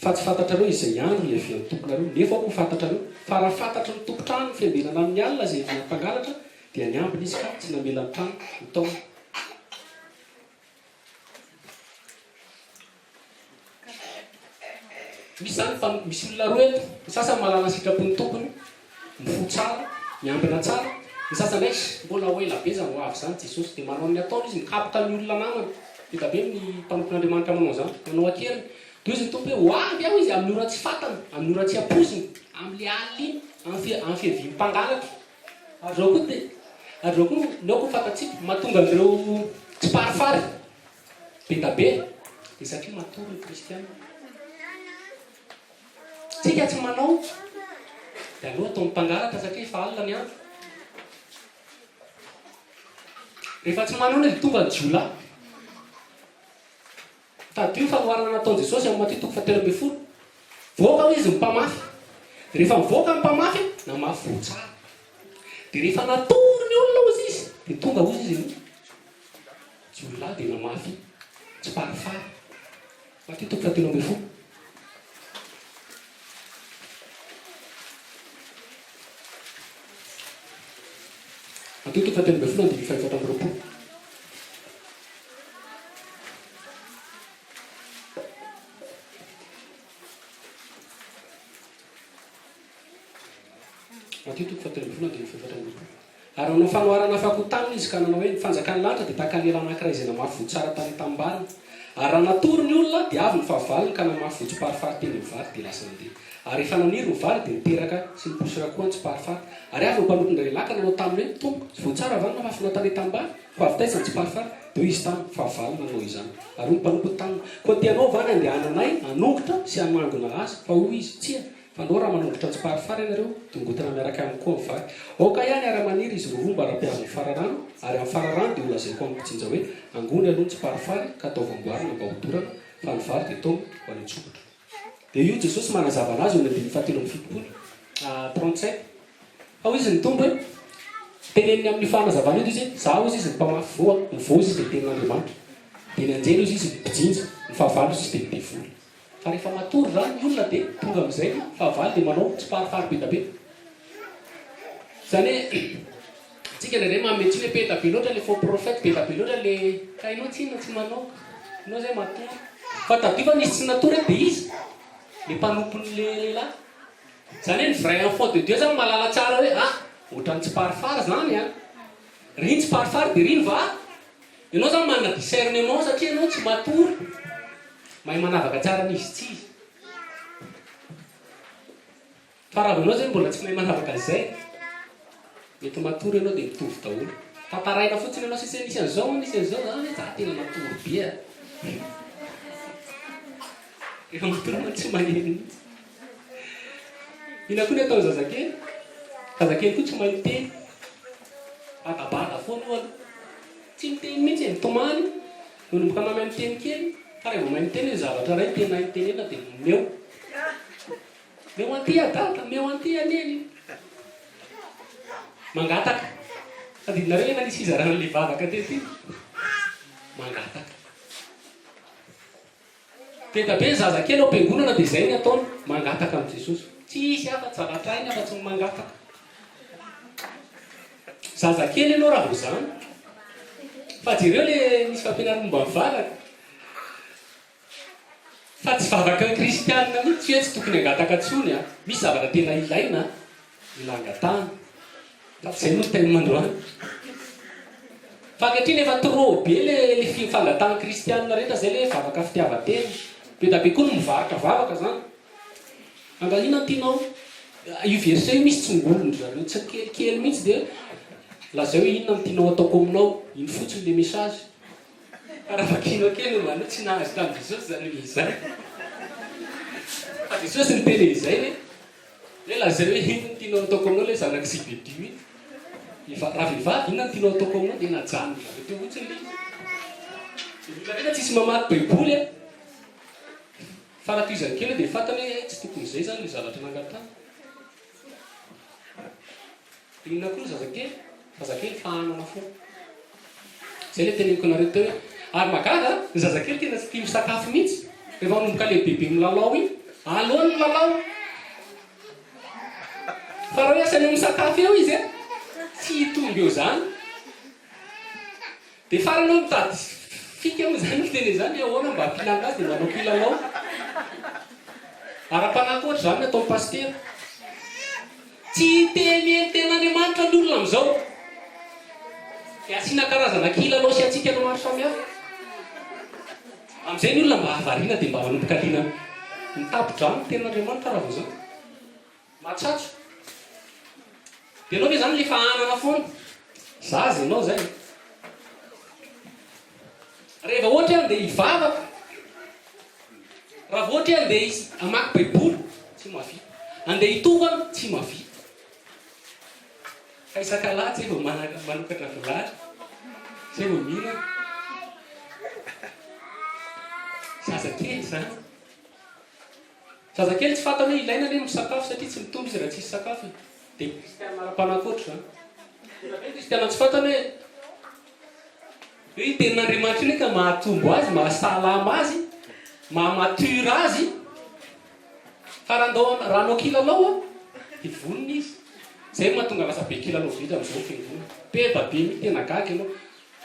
Fa tsy fantatrareo izay andro hiavian'ny tomponareo, nefa koa fantatrareo, fa raha fantatry ny tompon-trano ny fiambenana amin'ny alina izay hiavian'ny mpangalatra, dia niambina izy ka tsy namela ny trano ho taona. Misy izany fa misy olona roa eto, ny sasany mahalala ny sitrapon'ny tompony, mifoha tsara, miambina tsara, ny sasany indray, mbola ho ela be izany ho avy izany Jesosy, dia manao ny ataony izy, mikapoka ny olona namany, be dia be ny mpanompon'Andriamanitra manao an'izany, manao an-keriny. Dia hoy izy ny Tompo hoe, Ho avy aho izy amin'ny ora tsy fantany, amin'ny ora tsy ampoiziny, amin'ilay alina iny, amin'ny fi, amin'ny fiavian'ny mpangalatra. Ary izao koa dia, ary izao koa no aoka ho fantatsika, mahatonga an'ireo tsiparifary be da be, dia satria matory ny kristiana. Tsika tsy manao, dia aleo ataon'ny mpangalatra satria efa alina ny andro. Rehefa tsy manao dia tonga ny jiolahy. Tadidio ny fanoharana nataon'i Jesosy ao Matio toko fahatelo ambin'ny folo. Voaka hoy izy ny mpamafy. Dia rehefa nivoaka ny mpamafy, namafy voa tsara. Dia rehefa natory ny olona hozy izy, dia tonga hozy izy ny jiolahy dia namafy tsiparifary. Matio toko fahatelo ambin'ny folo. Matio toko fahatelo ambin'ny folo andininy fahefatra amby roapolo. Matio toko fahatelo ambin'ny folo andininy fahefatra amby roapolo. Ary nanao fanoharana hafa koa taminy izy ka nanao hoe, Ny fanjakan'ny lanitra dia tahaka ny ela anankiray izay namafy voa tsara tany an-tanimbariny. Ary raha natory ny olona, dia avy ny fahavalony ka namafy voa tsiparifary teny amin'ny vary, dia lasa nandeha. Ary rehefa naniry ny vary, dia niteraka sy niposira koa ny tsiparifary. Ary avy ny mpanompon-dralehilahy ka nanao taminy hoe, Tompoko, tsy voa tsara va no namafinao tany an-tanimbary? Fa avy taiza ny tsiparifary? Dia hoy izy taminy, Fahavalo nanao izany. Ary hoy ny mpanompony taminy, Koa tianao va ny handehananay hanongotra sy hanangona azy? Fa hoy izy, Tsia, fa ndao raha manongotra tsiparifary ianareo, dongotana miaraka aminy koa ny vary. Aoka ihany hiara-maniry izy roroa mba rampihazo ny fararano, ary amin'ny fararano dia holazaiko amin'ny mpijinja hoe, Angony aloha ny tsiparifary, ka ataovy amboarina mba hodorana, fa ny vary dia taomy ho any an-tsompitra. Dia io Jesosy manazava anazy eo amin'ny andininy fahatelo amby fitopolo, 37. Fa hoy izy ny Tompo hoe, teneniny amin'io fanazavana io dia izy hoe, Izaho hozy izy ny mpamafy voa, ny voa hozy izy dia ny tenin'Andriamanitra. Dia ny anjely hozy izy ny mpijinja, ny fahavalo hozy izy dia ny devoly. Fa rehefa matory izany ny olona dia tonga amin'izay ny fahavalo dia manao tsiparifary be dia be. Izany hoe, antsika indraindray manome tsiny hoe be dia be loatra ilay faux prophète, be dia be loatra ilay, ka ianao tsinona tsy manao, ianao izay matory. Fa tadidio fa nisy tsy natory hoe dia iza? Ilay mpanompon'ilay lehilahy. Zany hoe ny vrai enfant de Dieu zany mahalala tsara hoe ah ohatran'ny tsiparifary zany an! Ry ny tsiparifary dia ry ny va? Ianao zany manana discernement satria ianao tsy matory, mahay manavaka tsara ny izy tsy izy. Fa raha vao ianao zay mbola tsy mahay manavaka an'izay, mety matory ianao dia mitovy daholo. Tantaraina fotsiny ianao sisa hoe nisy an'izao, nisy an'izao, za ve za tena matory be a! Rehefa matory mantsy tsy maheno mihitsy. Inona koa ny ataon'ny zazakely? Zazakely koa tsy mahay miteny. Badabada foana io aloha. Tsy miteny mihitsy e, mitomany. Manomboka mahay miteny kely, fa raha vao mahay miteny ny zavatra iray tena hainy tenenina dia omeo. Omeo an'ity aho dada, omeo an'ity aho neny. Mangataka. Tadidinareo ilay nanisy fizarana an'ilay vavaka teto iny? Mangataka. Be da be ny zaza kely ao am-piangonana dia izay ny ataony, mangataka amin'i Jesosy. Tsy hisy afa-tsy zavatra hainy afa-tsy ny mangataka. Zaza kely ianao raha vao izany. Fa jereo le nisy fampianarana momba ny vavaka. Fa tsy vavaka kristianina mihitsy hoe tsy tokony hangataka intsony an. Misy zavatra tena ilaina mila angatahana. Fa tsy zay moa ny thème androany. Fa ankehitriny efa trop be le le fangatahan'ny kristianina rehetra zay le vavaka fitiavan-tena. Be da be koa ny mivarotra vavaka zany. Angaliana ny tianao. Io verset io misy tsongolon-dry zareo tsikelikely mihitsy dia lazao hoe inona no tianao ataoko aminao, iny fotsiny le message. Fa raha vakianao kely ny hoe tsy nahazo tamin'i Jesosy izany hoe izany. Fa Jesosy niteny an'izay hoe hoe lazao hoe inona no tianao ataoko aminao ilay zanak'i Zebedio iny. Raha vehivavy inona no tianao ataoko aminao dia najanony zareo teo fotsiny ilay izy. Ny olona rehetra tsisy mamaky baiboly a. Fa raha tohizany kely dia fantany hoe hay tsy tokony izay izany ilay zavatra nangatahany. Dia inona koa ny zazakely? Zazakely fahanana foana. Izay ilay teneniko anareo teo hoe ary mahagaga ny zazakely tena tsy tia misakafo mihitsy. Rehefa manomboka lehibebe milalao iny, aleony milalao. Fa raha hoe asainao misakafo eo izy a, tsy hitombo eo izany. Dia farany aho mitady fika moa izany miteny an'izany hoe ahoana mba hampilana azy dia manao kilalao. Ara-panahy koa ohatr'izany ny ataon'ny pasitera. Tsy te mihaino tenin'Andriamanitra ny olona amin'izao. Dia asiana karazana kilalao sy hatsikana maro samihafa. Amin'izay ny olona mba variana dia mba manomboka liana mitapo-drano ny tenin'Andriamanitra raha vao izany. Matsatso. Dia ianao ve zany le fahanana foana? Zaza ianao zay. Rehefa ohatra hoe andeha hivavaka, raha vao ohatra hoe andeha hamaky baiboly, tsy mahavita. Andeha hitokana, tsy mahavita. Fa isak'alahady zay vao manokatra vilany, zay vao mihinana. Zazakely zany. Zazakely tsy fantany hoe ilaina anie ny misakafo satria tsy mitombo izy raha tsisy sakafo e. Dia ny kristiana ara-panahy koa ohatr'izany. Tena be ny kristiana tsy fantany hoe hoe io tenin'Andriamanitra io anie ka mahatombo azy, mahasalama azy, maha mature azy. Fa raha andao raha hanao kilalao an, dia vonona izy. Izay no mahatonga lasa be kilalao vita amin'izao ny fiangonana. Be da be mihitsy, tena gaga ianao.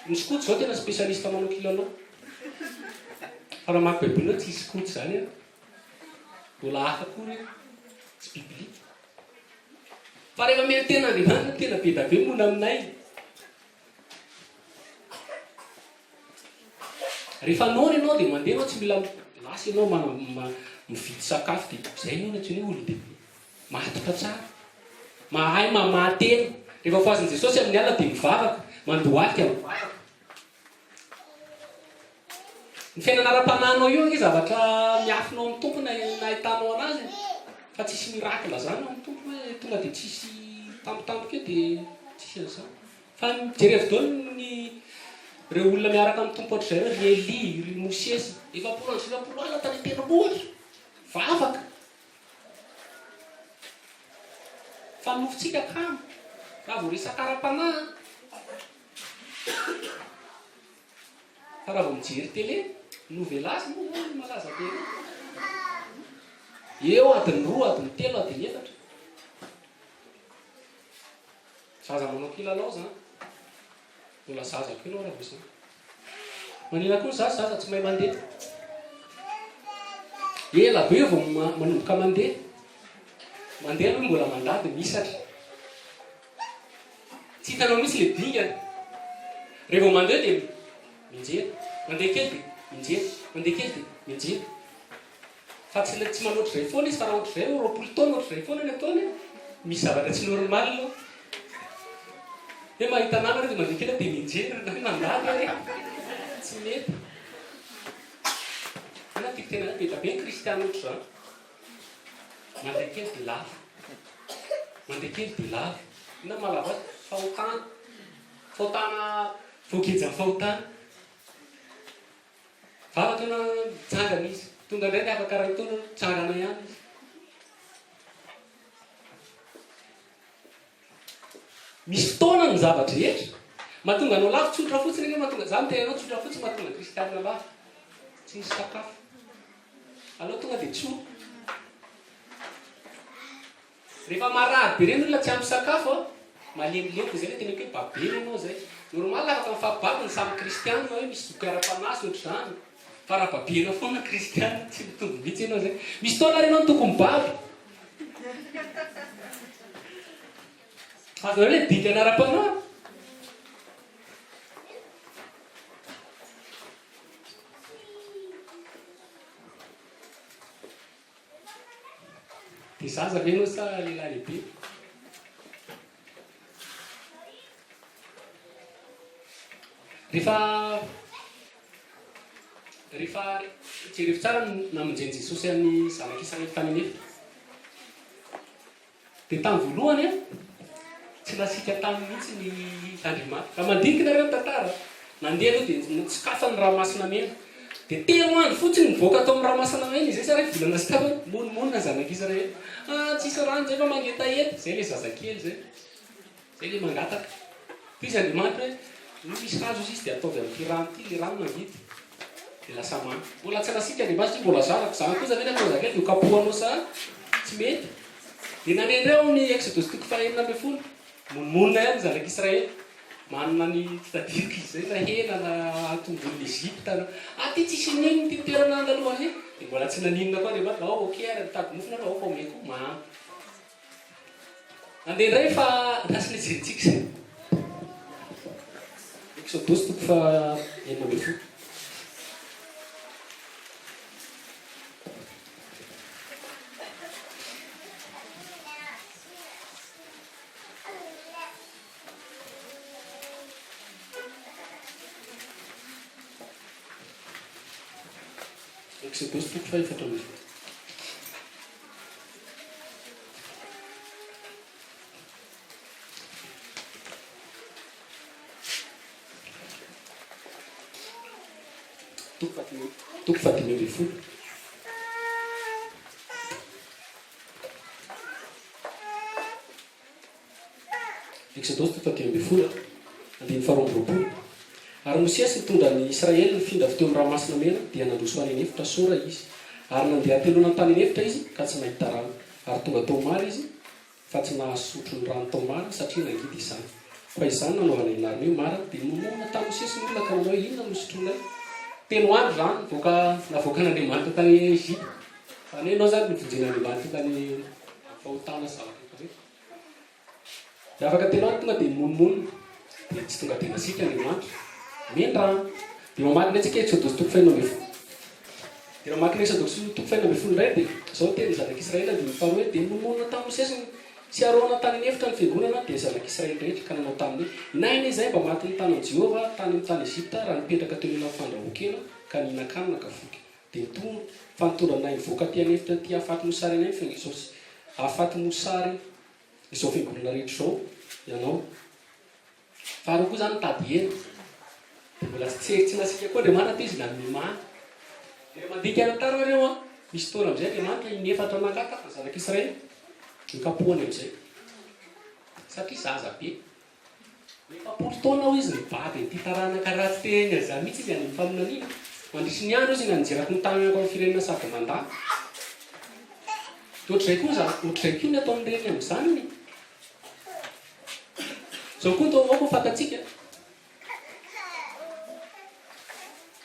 Ny skoto izao tena spécialiste manao kilalao. Fa raha mamaky baiboly ianao tsisy skoto izany an. Mbola hafa koa ireny, tsy biblique. Fa rehefa mihaino tena Andriamanitra, tena be da be mona aminay. Rehefa noana ianao dia mandeha ianao tsy mila lasa ianao mividy sakafo dia izay no antsoina hoe olon-dehibe. Matotra tsara. Mahay mamaha tena. Rehefa fohazin'i Jesosy amin'ny alina dia mivavaka, mandohalika mivavaka. Ny fiainana ara-panahinao io ange zavatra miafina ao amin'ny Tompo na ahitanao anazy e. Fa tsisy miracle zany ao amin'ny Tompo hoe tonga dia tsisy tampotampoka eo dia tsisy an'izany. Fa jerevo daholo ny ireo olona miaraka amin'ny Tompo hatrizay ireo, ry Elia, ry Mosesy, 40 andro sy 40 alina tany an-tendrombohitra, vavaka. Fa ny nofontsika kamo, raha vao resaka ara-panahy. Fa raha vao mijery télé, novelas moa zany no malaza be eo. Eo adiny roa, adiny telo, adiny efatra. Zaza manao kilalao zany. Mbola zaza koa ianao raha vao zany. Manina koa ny zaza, zaza tsy mahay mandeha. Ela be vao manomboka mandeha. Mandeha aloha mbola mandady, mihisatra. Tsy hitanao mihitsy ilay dingana. Rehefa vao mandeha dia mianjera, mandeha kely dia mianjera, mandeha kely dia mianjera. Fa tsy tsy manao ohatr'izay foana izy fa raha ohatr'izay 20 taona ohatr'izay foana ny ataony, misy zavatra tsy normal ao. Hoe mahita namana dia mandeha kely dia mianjera na mandady ary tsy mety. Tena tiako tena be dia be ny kristiana ohatr'izany. Mandeha kely dia lavo. Mandeha kely dia lavo. Inona no mahalavo azy? Fahotana. Fahotana, voagejan'ny fahotana. Vavaka ianao, mitsangana izy. Tonga indray ny afaka iray taona, mitsangana ihany izy. Misy fotoana ny zava-drehetra. Mahatonga anao lavo tsotra fotsiny ange mahatonga, za miteny anao tsotra fotsiny mahatonga kristianina lavo. Tsy misy sakafo. Aleo tonga dia tsoa. Rehefa marary be ireny olona tsy ampy sakafo a, malemilemy dia zay le teneniko hoe babena ianao zay. Normal afaka mifampibaby ny samy kristianina hoe misy zoky ara-panahy sy ohatr'izany. Fa raha babena foana kristianina tsy mitovy mihitsy ianao zay. Misy fotoana ary ianao no tokony mibaby. Azonareo le dingana ara-panahy? Dia zaza ve ianao sa lehilahy lehibe? Rehefa rehefa jerevo tsara ny namonjen'i Jesosy an'ny zanak'Israely tany an'efitra. Dia tamin'ny voalohany an, tsy nasiaka taminy mihitsy ny Andriamanitra. Raha mandinika nareo ny tantara, nandeha aloha dia nitsokafany ny ranomasina mena. Dia telo andro fotsiny nivoaka tao amin'ny ranomasina mena izy, iray volana sy tapany, monomonona ny zanak'Israely. Ah, tsisy rano izay fa mangetaheta. Izay ilay zazakely izay. Izay ilay mangataka. Hoy izy Andriamanitra hoe, io misy hazo izy dia ataovy amin'ity rano ity, ilay rano mangidy. Dia lasa mamy. Mbola tsy nasiaka Andriamanitra satria mbola zanako. Izany kosa ve ny atao zazakely dia hokapohanao sa tsy mety? Dia nandeha indray ao amin'ny Eksodosy toko faha 16. Monomonona ihany ny zanak'Israely. Manana ny tsy tadidiko izy izay na hena na tongolon'i Egypta na. Aty tsisy n'inona ity toerana andalovana ity. Dia mbola tsy naninona koa Andriamanitra. Ao ok ary mitady mofo nareo ao fa omeko mamy. Andeha indray fa lasa ilay jerentsika izay. Eksodosy toko faha 16. Eksodosy toko faha 14. Toko faha 15. Eksodosy toko faha 15, andininy faha 22. Ary Mosesy nitondra ny Israely nifindra avy teo amin'ny Ranomasina Mena, dia nandroso ho any an'efitra Sora izy. Ary nandeha hateloana tany an'efitra izy, ka tsy nahita rano. Ary tonga tao Mara izy, fa tsy nahasotro ny rano tao Mara, satria nangidy izany. Koa izany no nanaovana io anarana io, Mara. Dia nimonomonona tamin'i Mosesy ny olona ka nanao hoe, Inona no sotroinay? Telo andro izany nivoaka navoakan'Andriamanitra tany Egypta. Izany hoe ianao izany novonjen'Andriamanitra tany amin'ny fahotana sy zavatra rehetra rehetra. Dia afaka telo andro tonga dia nimonomonona. Dia tsy tonga dia nasiaka Andriamanitra. Omeny rano. Dia mamaky indray tsika Eksodosy toko faha 16. Dia raha mamaky ny Eksodosy toko faha 16 indray dia izao ny tenin'ny zanak'Israely andininy faharoa hoe dia nimonomonona tamin'i Mosesy sy Arona tany an'efitra ny fiangonana dia ny zanak'Israely rehetra ka nanao taminy hoe, Inay anie izahay mba matin'ny tanan'i Jehovah tany amin'ny tany Egypta raha nipetraka teo anilan'ny fandrahoan-kena ka nihinan-kanina ka voky. Dia nitondra, fa nitondra anay nivoaka aty an'efitra aty hahafaty mosary anay ny fiangonana, hahafaty mosary izao fiangonana rehetra izao ianao. Faharoa koa izany nitady hena. Dia mbola tsy tsy nasiaka koa Andriamanitra teo izy nanome mana. Dia mandika ny tantara nareo an, misy fotoana amin'izay Andriamanitra inefatra nangataka ny zanak'Israely, nokapohany amin'izay. Satria zaza be. 40 taona hoy izy nibaby an'ity taranaka ratsy tehina izany mihitsy izy any amin'ny faminaniana. Mandritry ny andro izy nanjerako ny tananako amin'ny firenena sady mandà. Dia ohatr'izay koa za, ohatr'izay koa ny ataon'ny reny amin'ny zanany. Izao koa atao aoka ho fantatsika.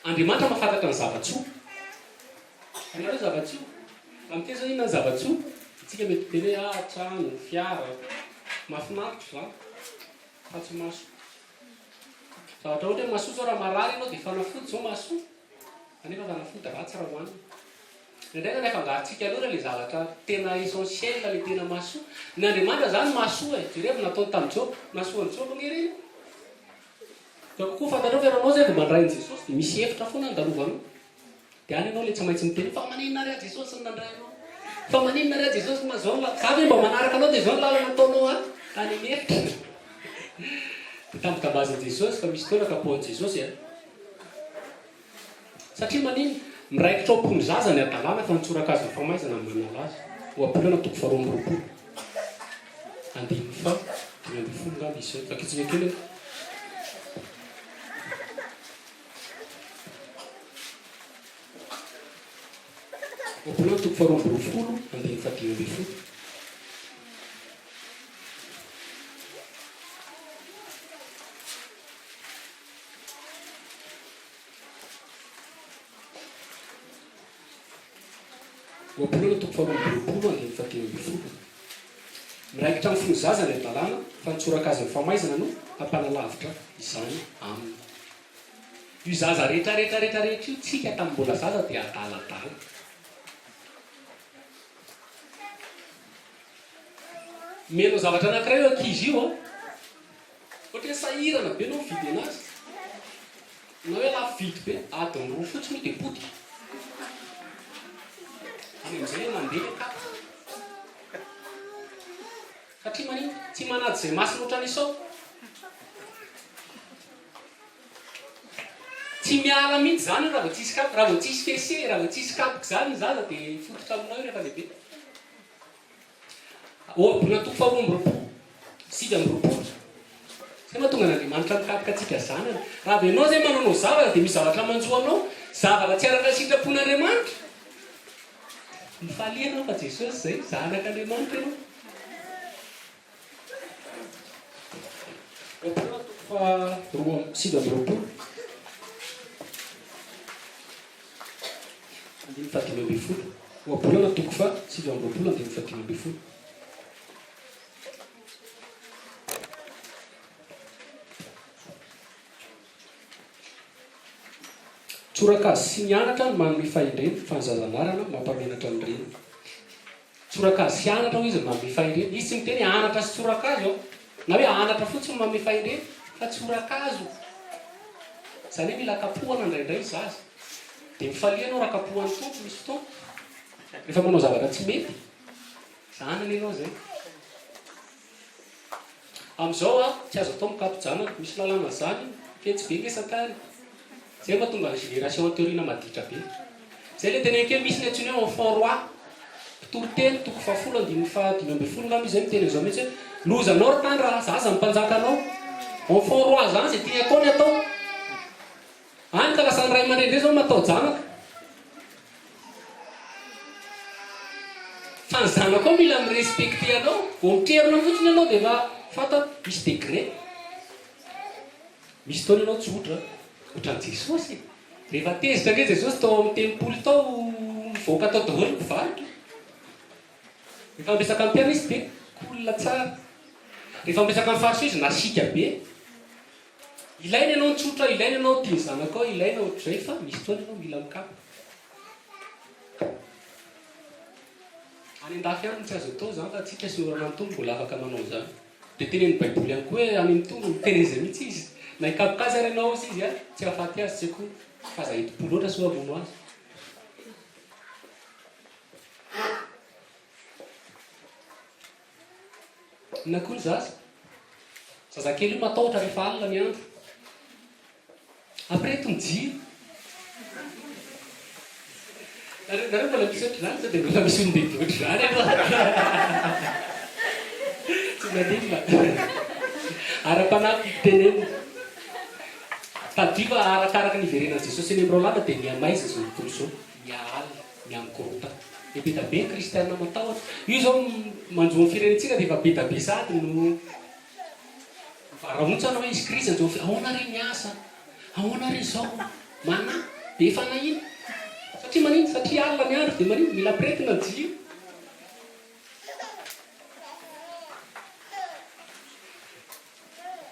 Andriamanitra mahafantatra ny zava-tsoa. Hainareo zava-tsoa? Raha miteny zao inona ny zava-tsoa? Antsika mety miteny hoe ah trano, fiara, mahafinaritra izany fa tsy mahasoa. Zavatra ohatra hoe mahasoa zao raha marary ianao dia fanafody zao mahasoa, kanefa fanafody ratsy raha hohanina. Indraindray zany afangarontsika loatra ilay zavatra tena essentiel, ilay tena mahasoa. Ny Andriamanitra zany mahasoa e, jerevo nataony tamin'i Joba, nahasoa an'i Joba ange ireny. Fa kokoa fantatrao fa ianao zay vao mandray an'i Jesosy dia misy efitra foana andalovanao. Dia any ianao ilay tsy maintsy miteny fa maninona ary aho Jesosy no nandray anao? Fa maninona ary aho Jesosy no zao ny za ve mba manaraka anao dia izao ny lalana ataonao ahy tany an'efitra. Dia tambitambazin'i Jesosy fa misy fotoana kapohan'i Jesosy a. Satria maninona? Miraikitra ao am-pon'ny zaza ny hadalana fa ny tsorakazon'ny famaizana no manala azy. Ohabolana toko faha 22. Andininy faha 15 angamba izy io. Vakitsika kely aloha. Ohabolana toko faha 22, andininy faha 15. Ohabolana toko faha 22 andininy faha 15. Miraikitra amin'ny fon'ny zaza ny hadalana, fa ny tsorakazon'ny famaizana no hampanalavitra izany aminy. Io zaza rehetra rehetra rehetra rehetra io, tsika tamin'ny mbola zaza dia adaladala. Omenao zavatra anankiray io ankizy io an, ohatra hoe sahirana be ianao mividy anazy, na hoe lafo vidy be, adiny roa fotsiny io dia potika. Any amin'izay ilay mandeha ilay kapa. Satria maninona? Tsy manaja izay masina ohatran'i Esao. Tsy miala mihitsy izany io raha vao tsisy kapa, raha vao tsisy fesse, raha vao tsisy kapoka izany ny zaza dia hifototra aminao io rehefa lehibe. Ohabolana toko faharoa amby roapolo, 29. Izay mahatonga an'Andriamanitra mikapoka antsika zanany. Raha vao ianao izay manaonao zavatra dia misy zavatra manjo anao, zavatra tsy araka ny sitrapon'Andriamanitra. Mifalia ianao fa Jesosy izay, zanak'Andriamanitra ianao. Ohabolana toko faha roa 29. Andininy faha 15. Ohabolana toko faha 29 andininy faha 15. Tsorakazo sy ny anatra no manome fahendrena, fa ny zaza anarana mampamenatra ny reniny. Tsorakazo sy anatra hoy izy no manome fahendrena. Izy tsy miteny hoe anatra sy tsorakazo an! Na hoe anatra fotsiny no manome fahendrena, fa tsorakazo. Izany hoe mila kapohana indraindray ny zaza. Dia mifalia ianao raha kapohan'ny Tompo misy fotoana. Rehefa manao zavatra tsy mety. Zanany ianao izay. Amin'izao a, tsy azo atao mikapo-janaka, misy lalàna zany io, fetsy be nge satana e! Zay mahatonga ny génération aty aoriana maditra be. Zay le teneniko hoe misy ny antsoina hoe enfant roi, mpitory teny toko fahafolo andininy faha 15 ngamba izy zay miteny an'izao mihitsy hoe lozanao ry tany raha zaza ny mpanjakanao. Enfant roi zany zay tiany atao ny atao. Any ka lasa ny ray aman-dreny indray zao mataho-janaka. Fa ny zanakao mila mi-respecter anao, vao mitrerona fotsiny ianao dia efa fantany, misy degré. Misy fotoana ianao tsotra, ohatran'i Jesosy e. Rehefa tezitra ange Jesosy tao amin'ny tempoly tao, nivoaka tao daholo ny mpivarotra. Rehefa miresaka amin'ny mpianany izy dia cool tsara. Rehefa miresaka amin'ny fariseo izy nasiaka be. Ilaina ianao ny tsotra, ilaina ianao tia ny zanakao, ilaina ohatr'izay fa misy fotoana ianao mila mikapa. Any an-dafy any no tsy azo atao izany fa antsika sy orana ny Tompo mbola afaka manao izany. Dia tenenin'ny Baiboly ihany koa hoe any amin'ny Tompo miteny an'izay mihitsy izy. Na hikapoka azy ary ianao hozy izy tsy hahafaty azy tsy akory fa aza entim-po loatra sao hamono azy. Inona koa ny zaza? Zazakely io matahotra rehefa alina ny andro. Apireto ny jiro. Nareo, nareo mbola misy ohatr'izany sao dia mbola misy olon-dehibe ohatr'izany aloha. Tsy maninona. Ara-panahy tiako tenenina. Tadidio fa arakaraka ny iverenan'i Jesosy eny amin'ny Rolanda dia mihamaiza izao tontolo izao. Miha-alina, miha-mikorontana. Dia be da be ny kristiana matahotra. Io izao manjo ny firenentsika dia efa be da be sahady no mivarahontsana hoe hisy krizy hanjo ny firenena. Ahoana re ny asa? Ahoana re izao? Manahy, be fanahiana. Satria maninona? Satria alina ny andro dia maninona? Mila ampiretina ny jiro.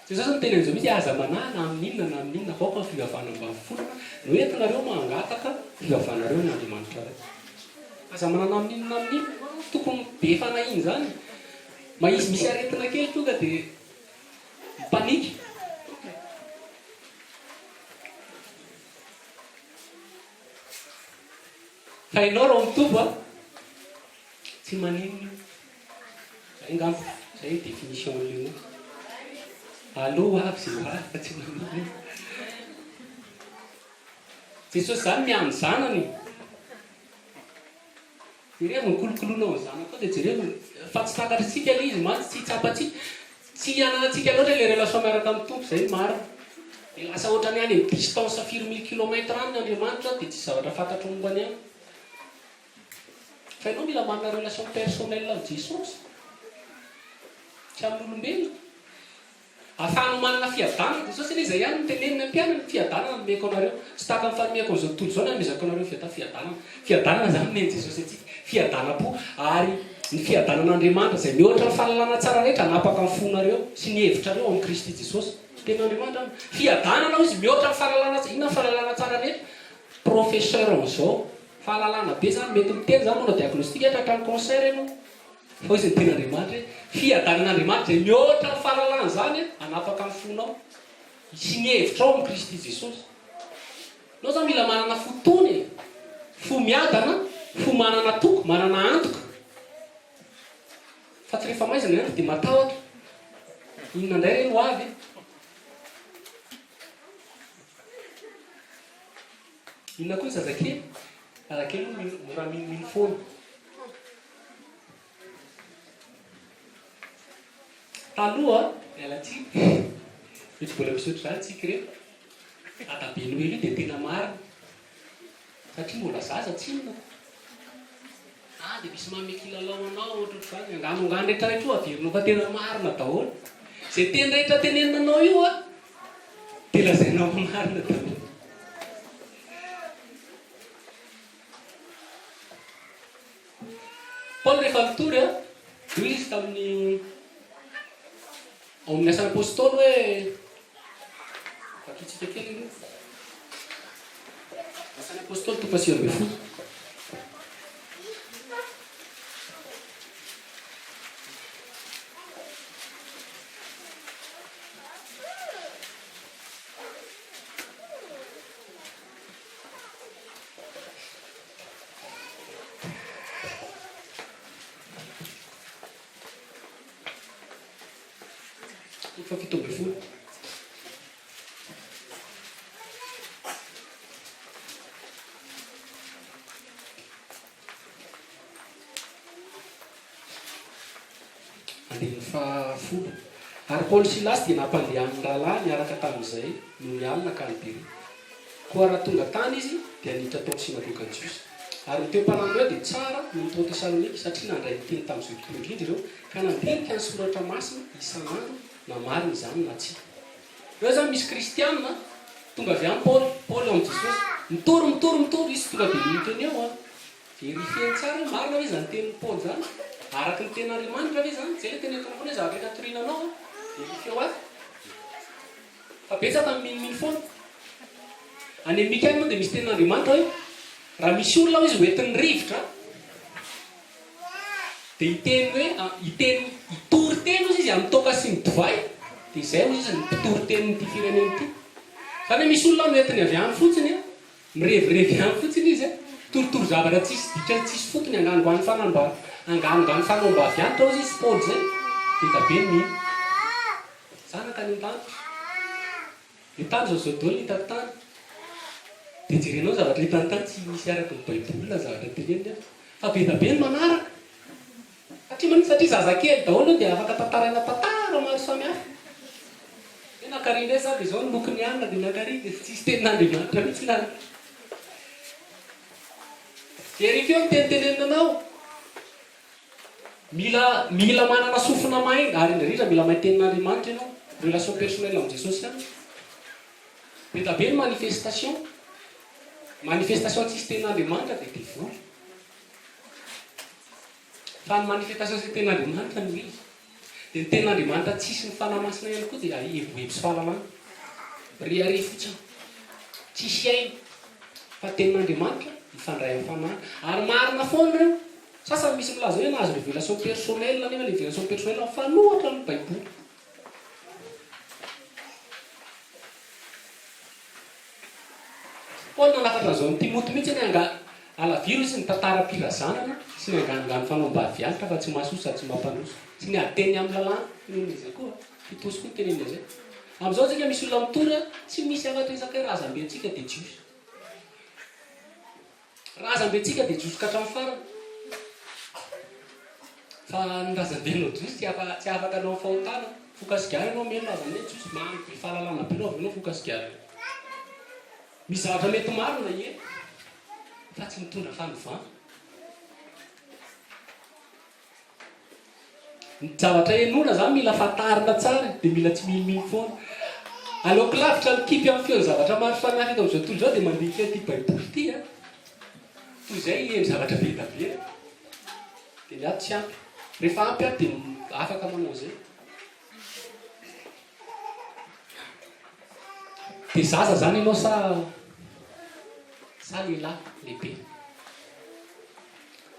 Jesosy niteny an'izao mihitsy, Aza manahy na amin'inona na amin'inona, fa aoka ny fivavahana mba miforona no entinareo mangataka fivavahanareo amin'Andriamanitra Ray. Aza manahy na amin'inona na amin'inona, tokony be fanahiana izany. Mahitsy misy aretina kely tonga dia mi-panique. Fa ianao raha ao amin'ny Tompo a, tsy maninona io. Zay angamba, zay ny définition an'ilay mot. Aleo ho avy izay ho avy fa tsy maninona io. Jesosy izany miahy ny zanany. Jerevo ny kolokoloinao ny zanakao dia jerevo ny, fa tsy takatr'tsika ilay izy mantsy, tsy tsapantsika, tsy ananantsika loatra ilay relation miaraka amin'ny Tompo, izay no marina. Dia lasa ohatran'ny any amin'ny distance firy mille kilomètre any Andriamanitra dia tsisy zavatra fantatro momba ny any. Fa ianao mila manana relation personnelle amin'i Jesosy, tsy amin'olombelona. Ahafahanao manana fiadanana. Jesosy anie izay ihany no teneniny ny mpianany, fiadanana no omeko anareo. Tsy tahaka ny fanomeko an'izao tontolo izao ny anomezako anareo fiadanana. Fiadanana. Fiadanana izany nomen'i Jesosy antsika. Fiadanam-po. Ary ny fiadanan'Andriamanitra izay mihoatra ny fahalalana tsara rehetra hanapaka ny fonareo sy ny hevitrareo ao amin'i Kristy Jesosy. Tenin'Andriamanitra izany. Fiadanana hoy izy mihoatra ny fahalalana tsara. Inona ny fahalalana tsara rehetra? Professeur an'izao. Fahalalana be izany. Mety miteny izany manao diagnostic tratran'ny cancer ianao. Fa hoy izy ny tenin'Andriamanitra hoe, Fiadanan'Andriamanitra izay mihoatra ny fahalalana izany hanapaka ny fonao sy ny hevitrao amin'i Kristy Jesosy. Ianao izany mila manana fo tony e! Fo miadana, fo manana toky, manana antoka. Fa tsy rehefa maizina ny andro dia matahotra. Inona indray re no ho avy e? Inona koa ny zazakely? Zazakely hono mora minomino foana. Taloha, miala tsiny, mety mbola misy ohatr'izany tsika ireto, dadabe Noely io dia tena marina, satria mbola zaza tsinona ko. Ah dia misy manome kilalao anao ohatrohatr'izany, angano angano rehetra rehetra io averinao fa tena marina daholo. Izay teny rehetra tenenina anao io a, dia lazainao fa marina daholo. Paoly rehefa nitory a, dia hoy izy tamin'ny ao amin'ny asan'ny apostoly hoe vakitsika kely aloha. Asan'ny apostoly toko 19. Toko faha 17. Andininy faha-10. Ary Paoly sy Silasy dia nampandehanin'ny rahalahy niaraka tamin'izay nony alina ka any Beria. Koa raha tonga tany izy, dia niditra tao amin'ny synagogan'ny Jiosy. Ary ny toe-panahin'ireo dia tsara noho ny tao Tesalonika, satria nandray ny teny tamin'ny zotom-po indrindra ireo, ka nandinika ny Soratra Masina isan'andro, na marina izany na tsia. Ireo izany misy kristiana tonga avy any Paoly, Paoly ao amin'i Jesosy, mitory, mitory, mitory, izy tonga dia miteny eo an! Verifier-ny tsara hoe marina ve izany tenin'i Paoly izany? Araka ny tenin'Andriamanitra ve izany? Izay ilay teneniko anao foana hoe zavatra rehetra toriana anao an, verifier-o ato. Fa betsaka ny minomino foana. Any amin'ny Mika any moa dia misy tenin'Andriamanitra hoe raha misy olona hoy izy ho entin'ny rivotra dia hiteny hoe hiteny hitory teny hoy izy amin'ny toaka sy ny divay dia izay hoy izy ny mpitory tenin'ity firenena ity. Izany hoe misy olona noentiny avy any fotsiny an, Mirevirevy ihany fotsiny izy a! Torotoro zavatra tsisy dikany tsisy fotony anganongano fanamba anganongano fanaombavianitra ozy izy Paoly zay be da be ny mino. Za nankany an-danitra. Ny tany zao zao daholo ny hitako tany. Dia jerenao ny zavatra hitany tany tsy misy araka ny baiboly na zavatra teneniny ato. Fa be da be ny manaraka. Satria maninona? Satria zazakely daholo io dia afaka tantaraina tantara maro samihafa. Hoe nankary indray za dia izao ny lokon'ny alina dia nankary dia tsisy tenin'Andriamanitra mihitsy na. Vérifieo ny teny tenenina anao. Mila mila manana sofina mahay ary indrindra indrindra mila mahay tenin'Andriamanitra ianao. Relation personnelle amin'i Jesosy ihany. Be da be ny manifestation. Manifestation tsisy tenin'Andriamanitra dia devoly. Fa ny manifestation sy ny tenin'Andriamanitra no izy. Dia ny tenin'Andriamanitra tsisy ny Fanahy Masina ihany koa dia eboebo sy fahalalana. Mirehareha fotsiny. Tsisy aina. Fa tenin'Andriamanitra mifandray amin'ny Fanahy. Ary marina foana ireo. Sasany misy milaza hoe nahazo révélation personnelle nefa ilay révélation personnelle mifanohitra amin'ny Baiboly. Paoly nanafatra an'izao amin'i Timoty mihitsy hoe anga alaviro izy ny tantaram-pirazanana sy ny anganongano fanaom-bavianitra fa tsy mahasoa sady tsy mampandroso, sy ny ady teny amin'ny lalàna, tenenina izay koa, Titosy koa nitenenina izay. Amin'izao tsika misy olona mitory tsy misy afa-tsy resaka hoe razambentsika dia jiosy. Razambentsika dia jiosy ka hatramin'ny farany. Fa ny razambenao jiosy tsy afa tsy afaka hanao fahotana. Foka sigara ianao mino razambe jiosy, mamy be fahalalana be anao avy eo anao foka sigara. Misy zavatra mety marina ie, fa tsy mitondra fanovana. Ny zavatra henoina zany mila fantarina tsara e, dia mila tsy minomino foana. Aleoko lavitra mikipy amin'ny feon'ny zavatra maro samihafa eto amin'izao tontolo izao dia mandinika ity baiboly ity a, toy izay hiheno zavatra be dia be. Dia ny ato tsy ampy. Rehefa ampy aho dia afaka manao an'izay. Dia zaza zany ianao sa sa lehilahy lehibe?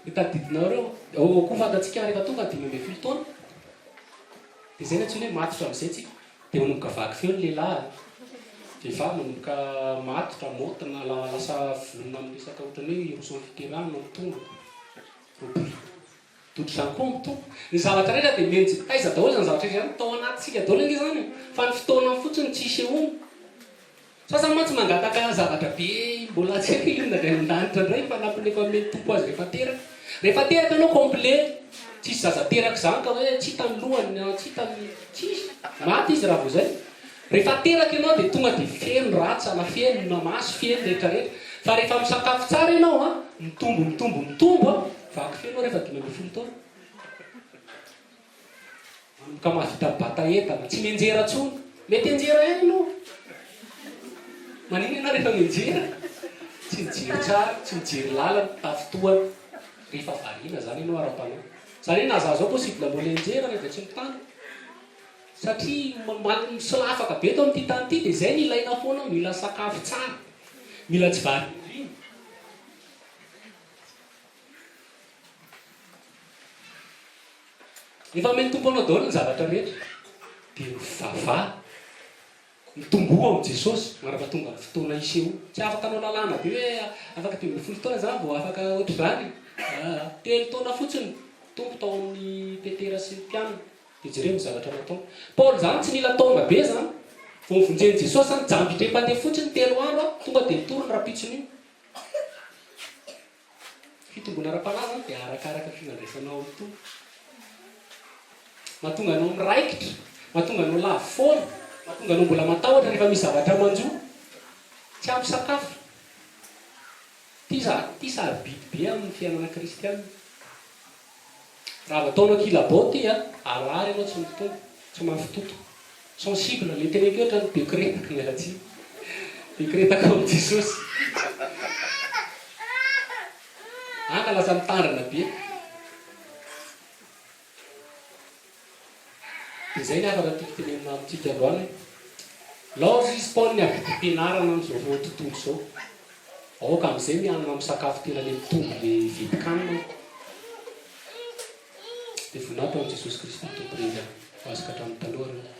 Dia tadidinareo, ao koa fantatsika rehefa tonga ny 15 taona, dia izay no antsoina hoe matotra amin'izay tsika. Dia manomboka vaky feo ny lehilahy, vehivavy manomboka matotra, maotina, lasa vonona amin'ny resaka ohatran'ny hoe hiroso amin'ny fiterahana, mitombo, 20. Ohatr'izany koa ny Tompo. Ny zavatra rehetra dia menjy. Taiza daholo izany zavatra rehetra izany? Tao anatintsika daholo ange izany e! Fa ny fotoana fotsiny tsy isehoany. Sasany mantsy mangataka zavatra be mbola tsy haiko inona avy any an-danitra indray fa anatin'ny efa omen'ny Tompo azy rehefa teraka. Rehefa teraka ianao complet, tsisy zaza teraka izany ka hoe tsy hita ny lohany na tsy hita ny, tsisy. Maty izy raha vao izay. Rehefa teraka ianao dia tonga dia feno rantsana, feno ny maso, feno rehetra rehetra. Fa rehefa misakafo tsara ianao an, mitombo mitombo mitombo an, vaky feno ianao rehefa 15 taona. Manomboka mahavita mibata entana, tsy mianjera intsony. Mety hianjera ihany ianao. Maninona ianao rehefa mianjera? Tsy mijery tsara, tsy mijery lalana, tafintohana. Rehefa variana izany ianao ara-panahy. Izany hoe na za zao possible mbola hianjera rehefa tsy mitandrina. Satria misolafaka be eto amin'ity tany ity dia izay no ilaina foana, mila sakafo tsara, mila tsy variana. Efa omen'ny Tompo anao daholo ny zavatra rehetra dia mivavaha, mitomboa amin'i Jesosy mandra-pahatonga ny fotoana hisehoa. Tsy afaka hanao lalàna be hoe afaka 15 taona za vao afaka ohatr'izany. Aa, telo taona fotsiny Tompo tao amin'i Petera sy ny mpianany dia jereo ny zavatra nataony. Paoly izany tsy nila taona be izany, vao novonjen'i Jesosy izany, jamba indray mpandeha fotsiny telo andro tonga dia nitory ny rampitson'io. Fitomboana ara-panahy izany dia arakaraka ny fifandraisanao amin'ny Tompo. Mahatonga anao miraikitra, mahatonga anao lavo foana, mahatonga anao mbola matahotra rehefa misy zavatra manjo. Tsy ampy sakafo. Ity za, ity sarobidy be amin'ny fiainana kristiana. Raha vao ataonao kilabao ity a, harary ianao tsy mitombo, tsy mafy toto. Sensible, le teneniko eo ohatran'ny bekretaka, miala tsiny. Bekretaka ao amin'i Jesosy. An ka lasa mitandrina be. Dia izay ny hafatra tiako tenenina amintsika androany hoe, laozy izy Paoly ny abidim-pianarana amin'izao tontolo izao. Aoka amin'izay mianina amin'ny sakafo tena le mitombo le vidin-kanina. Dia voninahitra ho an'i Jesosy Kristy Tompo rery ihany. Ho azy ka hatramin'ny taloha reo.